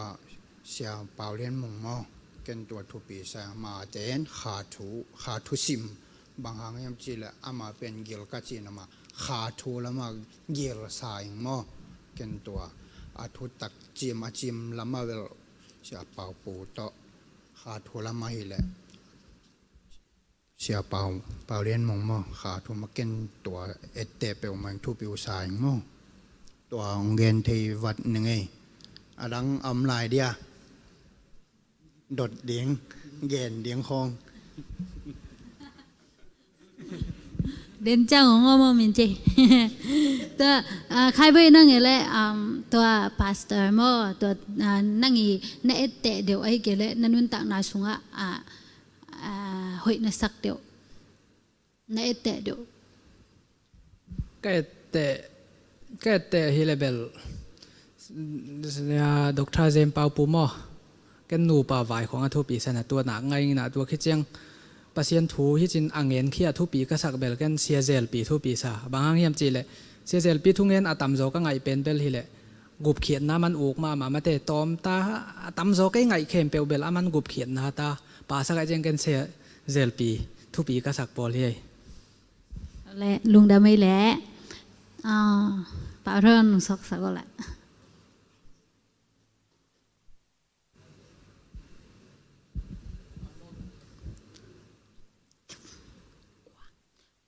Sia Pau Lian Mung maw, ken tua thupi sa ing. Amate in kha thu, kha thu sim. Bang hang hiam cih le, ama pen gil ka cih na mah, kha thu lam ah gil sa ing maw. Ken tua a thutak cim, a cim lam ah bel Sia Pau Pu tawh kha thu lam ah hi le, Sia Pau, Pau Lian Mung maw, kha thu mah ken tua ette peuhmah in thupi uh sa ing maw. Tua hong gen thei vat ning ei. A dang a om lai dia. Dot ding, gen ding khawng. Den ciang hong om om in ci. Tua, ah, Khai Bawi, nang e le, um, tua pastor maw, tua, ah, nang i na etteh deuh ahi kei le, na nuntakna sungah, ah, ah, hoih na sak deuh. Na etteh deuh. Ka etteh, ka etteh hi le bel, Doctor Jem Pau Pu maw. Ken nupa vai khong a thupi sa na tua nak ngai na tua khi ciang Pasian thu hi cin a ngen khi a thupi ka sak bel ken Sia Zel Pi thupi sa. Bang hang hiam ci le Sia Zel Pi thungen a tamzaw ka ngaih pen bel hi le gupkhiatna man uk mahmah mate tawmta a tamzaw kei ngaih khempeuh bel a man gupkhiatna ta. Pa sak a ciang ken Sia Zel Pi thupi ka sak pawl hi ei. Le lungdam ei le. Ah, Pa Ron, nong sawksak aw la.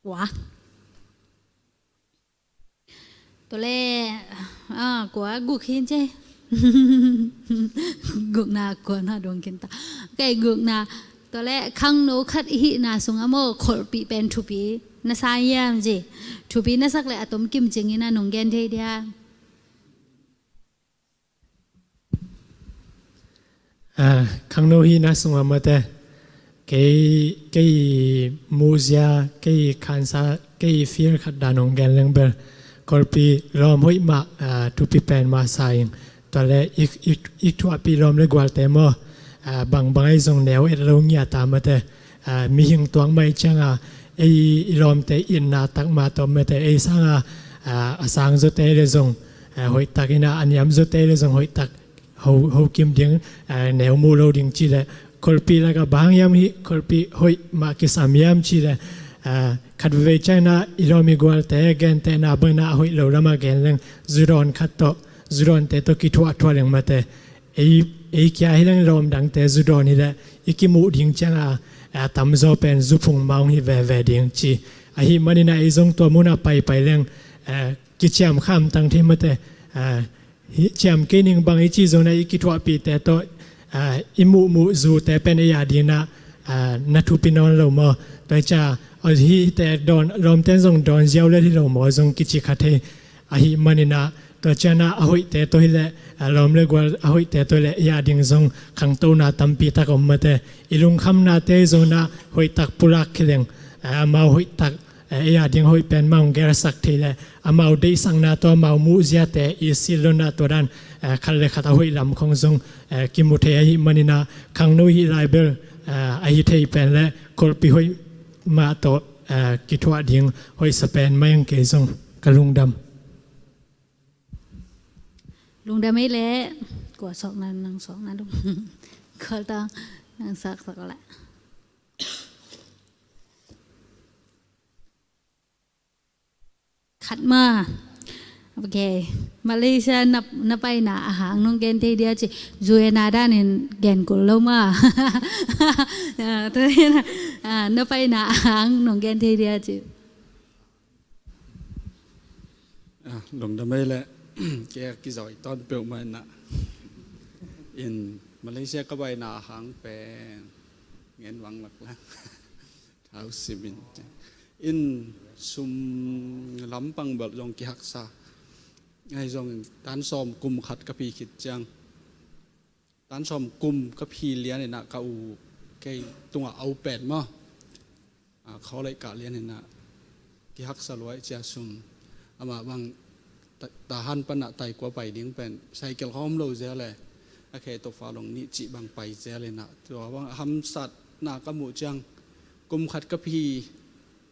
Kua. Tua le, ah, kua guk hi in ci. Gukna kua na dong khin ta. Kei gukna. Tua le khangno khat i hihna sungah maw kholhpih pen thupi na sa hiam ci. Thupi na sak le a tom kim cingin a nong gen thei dia. Ah, khangno hihna sungah mate, kei, kei muhzia, kei khansa, kei fir khat dan hong gen leng bel, kholhpih lawm hoih mah, ah, thupi pen mah sa ing. Tua le i, i, i thuahpih lawm le gualte maw, ah, bangbang ahi zong neu et lo ngiat a mate, ah, mihing tuak mah i cianga, ei i lawmte itna tak mah tawh mate, ei sanga, ah, a sang zawte le zong, ah, hoih tak ina, a niam zawte le zong hoih tak ho, ho kim ding, ah, neu mu lo ding ci le, kholhpih lakah bang hiam hi, kholhpih hoih mah kisam hiam ci le, ah, khat veve ciangina i lawm i gualte gentehna bangina a hoih lo lamah gen leng, zudawn khat tawh, zudawnte tawh kithuahthuah leng mate, ei, ei kia hi leng lawm dangte zudawn hi le, i kimuh ding cianga, a tamzaw pen zuphung mah hong hi veve ding ci. Ahih manina ei zong tua munah paipai leng, eh, kiciam khamtang thei mate, eh, hi, ciam kei ning bang i ci zongna i kithuahpihte tawh, eh, i muhmuh zute pen ei a dingna, eh, na thupi nawn lo maw? Tua hi cia, aw, hihte dawn, lawmten zong dawn ziau le hi lo maw zong kici kha thei. Ahih manina, tua ciana a hoihte tawh hi le, a lawm le gual a hoihte tawh hi le, i a ding zong khangtona tampi tak om mate. I lungkhamnate zongna hoih tak pulak khileng, a, amau hoih tak, a, i a ding hoih pen mah hong gelsak thei le, amau deihsakna tawh amau muhziate i silona tua dan, a, khat le khat a hoih lam khong zong, a, kimu thei ahih manina, khangno hih lai bel, a, ahi thei pen le, kholhpih hoih mah tawh, a, kithuah ding hoihsa pen mah ing kei zong ka lungdam. Lungdam ei le, kua sawkna, nang sawkna dong. Kua ta, nang sak sak la. Khat ma. Ok. Malaysia na, na paina a hang nong gen thei dia ci. Zuena danin gen kul lo ma. Ah, tua hi na. Ah, na paina a hang nong gen thei dia ci. Ah, lungdam ei le, kei a kizawh i tawn peuhmah inah. In Malaysia ka baina a hang pen ngen vang lak la. Thau simin. In sum lampang bel zong kihaksa. Ngai zong tan sawm kum khat ka phi khit ciang. Tan sawm kum ka phi lian inah ka u kei tungah a u pen maw. Ah, khaulei kah lian inah kihaksa luai cia sum. Amah bang ta, Tahan panah Taikua pai ding pen cycle hawm lo zel le. A khe to fa long nih cih bang pai zel inah. Tua bang a hamsatna ka muh ciang kum khat ka phi,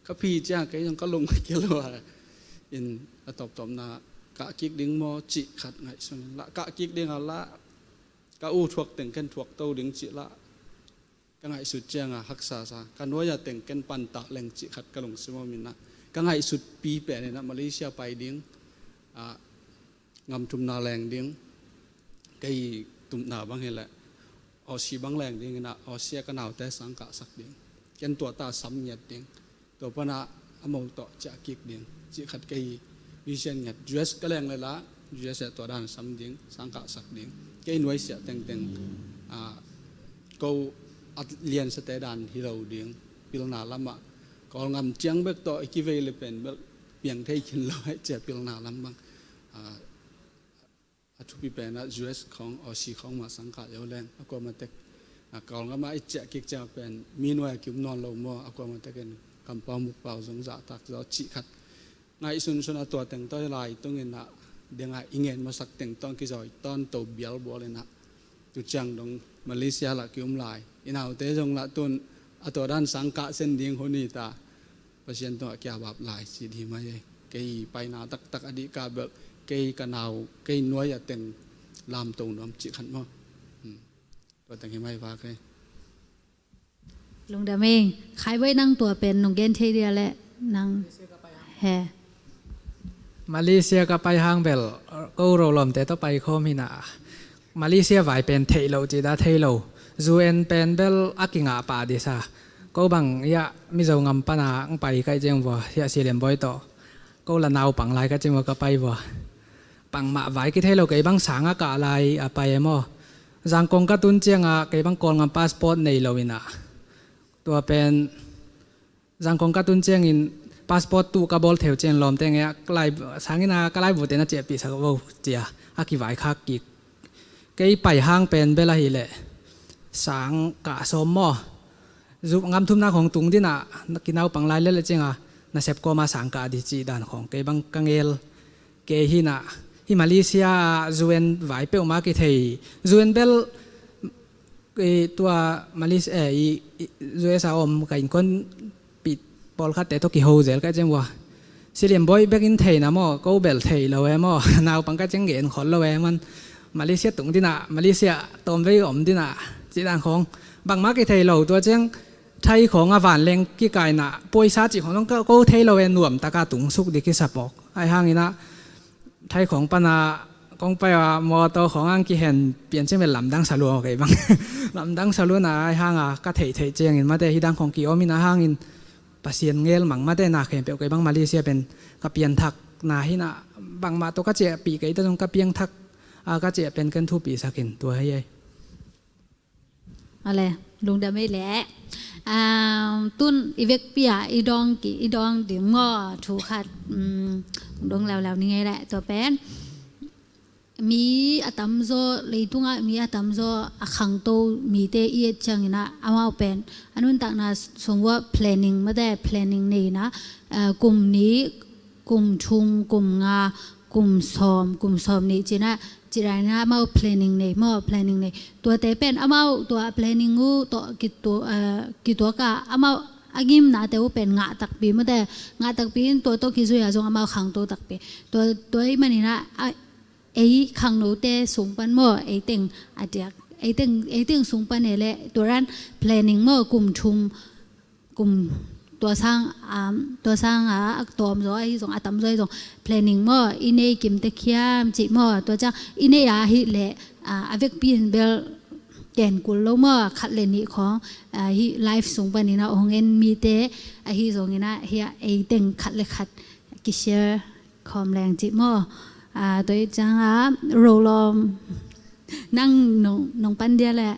ka phi ciang kei zong ka lung ka kil ua. In a tawptawpna kah kik ding maw cih khat ngaihsun in lah kah kik ding a lah. Ka u thuak teng ken thuak to ding cih lah ka ngaihsut cianga haksa sa. Ka nuai-a teng ken pantah leng cih khat ka lungsim om inah. Ka ngaihsut pi pen inah Malaysia pai ding, ah, ngam thumna leng ding. Kei thumna bang hileh Aussie bang leng ding inah Aussie ka naute sang kahsak ding. Ken tua ta sam ngiat ding. Tua pana a mo tawh ciah kik ding. Cih khat kei vision ngiat. U S ka leng le lah U S A tua dan sam ding, sangkah sak ding. Kei nuaisiah tengteng, ah, ko a liansate dan hi lo ding. Pilna lamah Kawlgam ciang bek tawh i kivei le pen bel piang thei khin lo, hei cia pilna lam bang. Ah, a thupi pen ah U S khawng, Aussie khawng mah sangkah leu leng a kuamatek, ah, Kawlgam ah i ciah kik ciang pen mi nuai a kium nawn lo maw, a kuamatek in kampau mukpau zong zahtak zaw cih khat ngaihsunsun a tua teng tawh lai tungin ah dengah i ngen masak teng tawh kizawi tawnto bialbual in ah tu ciang dong Malaysia lah kium lai. I naute zong lah tun a tua dan sangkah sen ding hun hi ta. Pasian tungah kia bap lai cih hi mai ei. Kei paina taktak a dih ka bel kei ka nau, kei nuai a teng lamto nuam cih khat maw. Hmm. Tua teng hi mai vak ei. Lungdam ing. Khai Bawi, nang tua pen nong gen thei dia leh nang he. Malaysia ka pai hang bel ko ro lawmte tawh pai khawm hi na. Malaysia vai pen theih lo cih dah thei lo. U N pen bel a kingah pah disa. Ko bang ia Mizo ngam pana ang pai kai ciang vua, ia Sialian Bawi tawh. Ko la naupang lai ka ciang vua ka pai vua. Bangmah vai kithei lo, kei bang sang a kah lai a pai e maw. Zangkong ka tun ciangah kei bang Kawlgam passport nei lo in ah. Tua pen Zangkong ka tun ciangin passport tuh ka bawl theu ciang lawmte ngei ah, ka lai, sangin ah ka laivute na ciahpihsak vo cia a kivaikhak kik. Kei pai hang pen bel ahih leh sang kah sawm maw. Zu ngam thumna khawng tung dinah, kinaupang lai lel ciangah nasep kawma sang kah dih cih dan khawng kei bang ka ngel. Kei hi na, hi Malaysia ah U N vai peuhmah kithei. U N bel, eh, tua Malaysia, eh, i, i, U S a om ka innkuanpih pawlkhatte tawh kiho zel ka ciang vua. Sialian Bawi bek in thei na maw, ko bel thei lo e maw. Naupang ka ciang gen khol lo e man. Malaysia tung dinah, Malaysia tawmvei om dinah, cih dan khawng. Bangmah kithei lo tua ciang Thai khawng a vanleng kikaina, poisa cih khawng zong ko, ko thei lo e, nuam taka tungsuk dih kisap awk. Ahi hangin ah, Thai khawng pana kong pai a mawtaw khawng ang kihen pian ciang bel lamdang sa lua kei bang. Lamdang sa lua na ahi hanga ka theihtheih ciangin mate hi dang khawng ki-om in a hangin Pasian ngel mang mate na khempeuh kei bang Malaysia pen ka pianthak na hi na bangmah tawh ka ciahpih kei ta zong ka piangthak a ka ciah pen ken thupisak in tua hi ei. Ale, lungdam ei leh. Ah, tun i vekpi ah i dawng ki, i dawng ding maw, thu khat, um, dawng leuleu ni ngei leh, tua pen. Mi a tamzaw, leitungah mi a tamzaw a khangto mite i et ciangin ah, amau pen a nuntakna sung uah planning mate, planning nei in ah, ah, kum nih, kum thum, kum nga, kum sawm, kum sawm nih cih na, cih dan in ah amau planning nei maw, planning nei. Tuate pen amau tua planning uh tawh kitu-, eh, kituak a, amau a ngimnate uh pen ngah takpi mate, ngah takpi in tua tawh kizui a zong amau khangto takpi. Tua, tua ahih manin ah, a, ei khangnote sung pan maw, ei teng a diak, ei teng, ei teng sung pan e leh, tua dan planning maw, kum thum, kum tua sang, um, tua sang a, a tawmzaw ahi zong, a tamzaw ahi zong, planning maw, i nei kimte khiam cih maw, tua ciang i nei a ahih leh, ah, a vekpi in bel kenkul lo maw, khat le nih khawng, ah, hih live sung panin a hong en mite ahi zongin ah, hiah ei teng khat le khat kishare khawm leng cih maw. Ah, tua ih ciangah, Rolawm, nang nong, nong pan dia leh.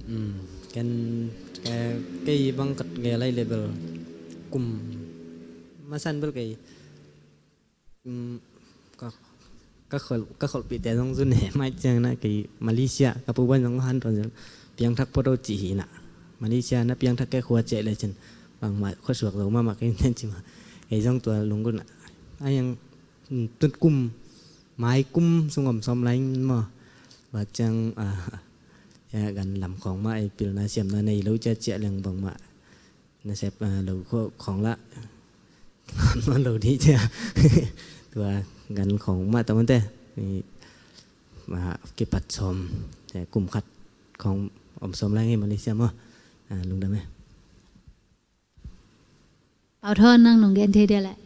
Um, ken, eh, kei bang kat nge lai level kum masan bel kei, um, ka, ka khol, ka kholhpihte zong zun he mai ciang na kei Malaysia ka pu ban zong han tuan zong piangthak photo ci hi na. Malaysia na piangthak kei khua ceh le cin bangmah khuasuak zo mahmah kei ten ci mah. Kei zong tua lunggulh na. A yang, um, tun kum, mai kum sung om sawm lai maw. Tua ciang, ah, ya, gan lam khawng mah ei pilna siamna nei lo cia ciah leng bangmah nasep, ah, lo khawng lah. Lo dih cia. Tua gan khawng mah ta mate. Ni, ah, kipat sawm, eh, kum khat khawng om sawm lai ngei Malaysia maw. Ah, lungdam e. Pau Thawn, nang nong gen thei dia leh.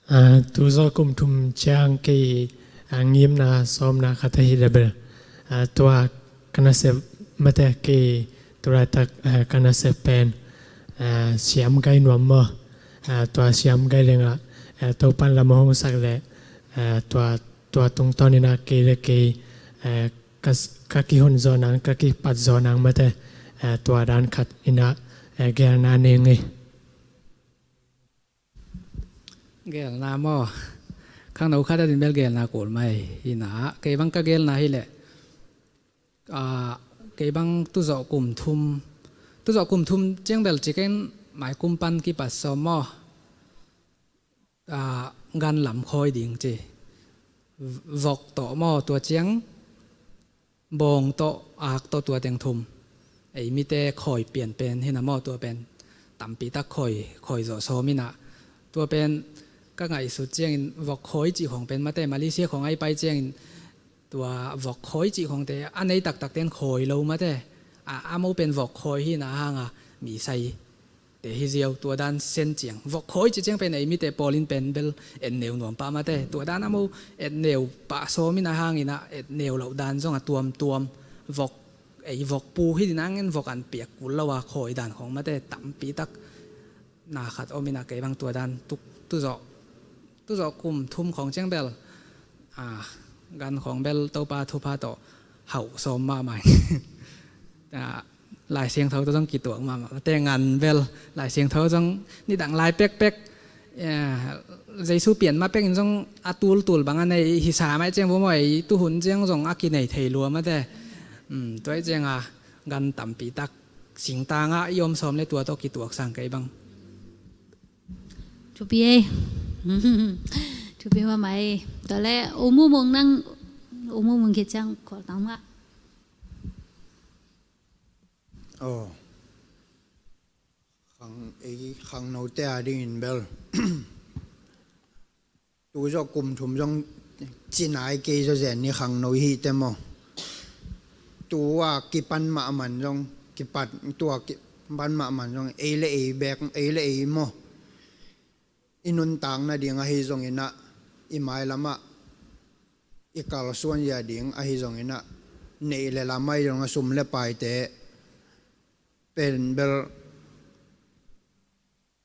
Ah, tu zaw kum thum ciang kei, ah, ngimna sawmna khat ahi leh bel. Ah, tua ka nasep mate kei tu laitak, ah, ka nasep pen, ah, siam gai nuam maw. Ah, tua siam gai lengah eh, Topan lam hong sak leh, eh, tua, tua tungtawn in ah kei le kei, eh, ka, ka kihon zawh nang, ka kipat zawh nang mate, eh, tua dan khat in ah, eh, geelna nei ing ei. Geelna maw? Khangno khat a din bel geelna kul mai hi in ah, kei bang ka geelna hi leh, ah, kei bang tuzawh kum thum, tuzawh kum thum ciang bel ciken mai kum pan kipat sawm maw? Ah, gan lam khawi ding ci. Vok tawh maw, tua ciang bawng tawh, ak tawh, tua teng thum. Ei mite khawi pian pen hi in ah maw, tua pen tampi tak khawi, khawi zawh sawm in ah. Tua pen ka ngaihsut ciangin vok khawi cih khawng pen mate, Malaysia khawng ai pai ciangin tua vok khawi cih khawngte a nei taktakte in khawi lo mate. A, a mo pen vok khawi hi in ah hang a, mi sai te hi ziau, tua dan sen ciang. Vok khawi cih ciang pen ei mite pawl in pen bel et neu nuam pah mate. Tua dan a mo et neu pah sawm in ah hang in ah et neu loh dan zong a tuamtuam. Vok, ei vok pu hi din hangin vok an piak kul lo a khawi dan khawng mate, tampi tak na khat om in ah kei bang tua dan tuk, tuzawh, tuzawh kum thum khawng ciang bel, ah, gan khawng bel Topa thupha tawh hauh sawm mahmah. Ah, Lai Siangtho tawh zong kituak mahmah. Te ngan bel Lai Siangtho zong nidang lai pekpek, ah, Jesu pian ma pekin zong a tultul bang a nei hi sa mai ciang vo maw, ei tuhun ciang zong a kinei thei lua mate. Um, tua hi ciang a gan tampi tak singtang ah i om sawm le tua tawh kituak sang kei bang. Thupi ei. Thupi mahmah ei. Tua leh U Mu Mung, nang U Mu Mung khit ciang khawl tang mah. Aw. Khang, ei khangnote a dingin bel tuzawh kum thum zong ci nai kei zawzen ni khangno hi te maw. Tua kipan mahmah zong, kipat, tua kipan mahmah zong, ei le ei bek, ei le ei maw, i nuntak nading ahi zongin ah, i mailam ah i kalsuan zia ding ahi zongin ah, neih le lam ahi zong a, sum le paite pen bel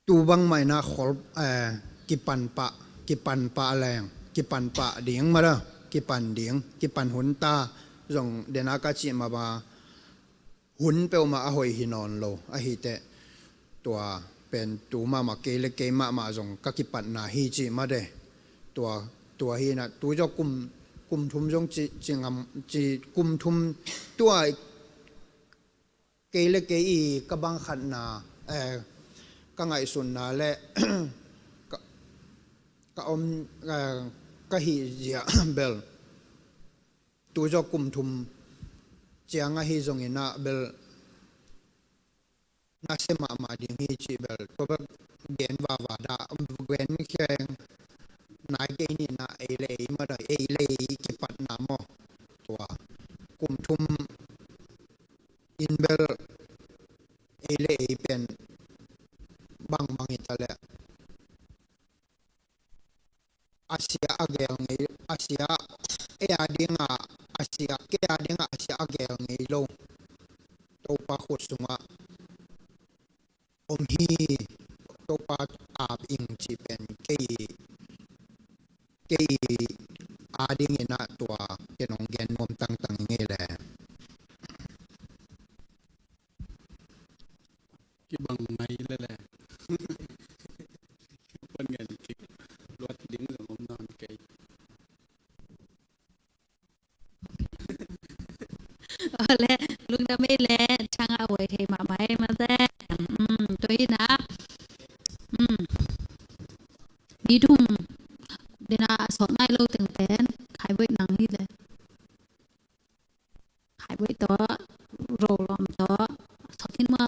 tu bangmah in ah khol, eh, kipan pah, kipan pah leng, kipan pah ding mah a, kipan ding, kipan hun ta zong den a ka cih mah bang a, hun peuhmah a hoih hi nawn lo ahi teh, tua pen tu mahmah kei le kei mahmah zong ka kipatna hi cih mah de. Tua, tua hi in ah, tuzawh kum, kum thum zong ci, ci ngam, ci kum thum tua kei le kei i ka bang khatna, eh, ka ngaihsutna le ka, ka om, eh, ka hih zia bel tuzawh kum thum ciang ahi zongin ah bel nasia mahmah ding hi cih bel tua bel gen vava dah, gen kheng nai kei ni in ah, ei le ei mah a, ei le ei kipatna maw. Tua kum thum in bel ei le ei pen bangbang hi ta leh a sia a gel ngei, a sia, ei a dingah a sia, kei a dingah a sia a gel ngei lo Topa khut sungah om hi, Topa ap ing cih pen kei, kei a dingin ah tua ken hong gen nuam tangtang ing ei le. Kibang mai lele. Pan ngen kik. Luat ding zong om nawn kei. Ole, lungdam ei le, chang a wai thei mahmah ei mate. Um, tua hi na. Um. Mi thum dena sawt nai lo teng pen khai boih nang hi le. Khai boih tawh, ro lawm tawh, sawt khin maw,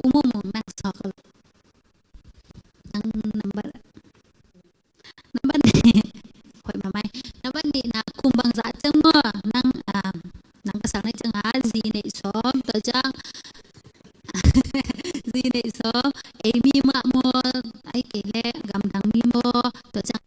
U Mu Mung nang sawt khin. Nang number, number nih, hoih mahmah ei. Number nihna kum bangzah ciang maw, nang, ah, nang ka sak nai ciang a, zi neih sawm, tua ciang, zi neih sawm, ei mi mah maw, ahih kei leh gamdang mi maw, tua ciang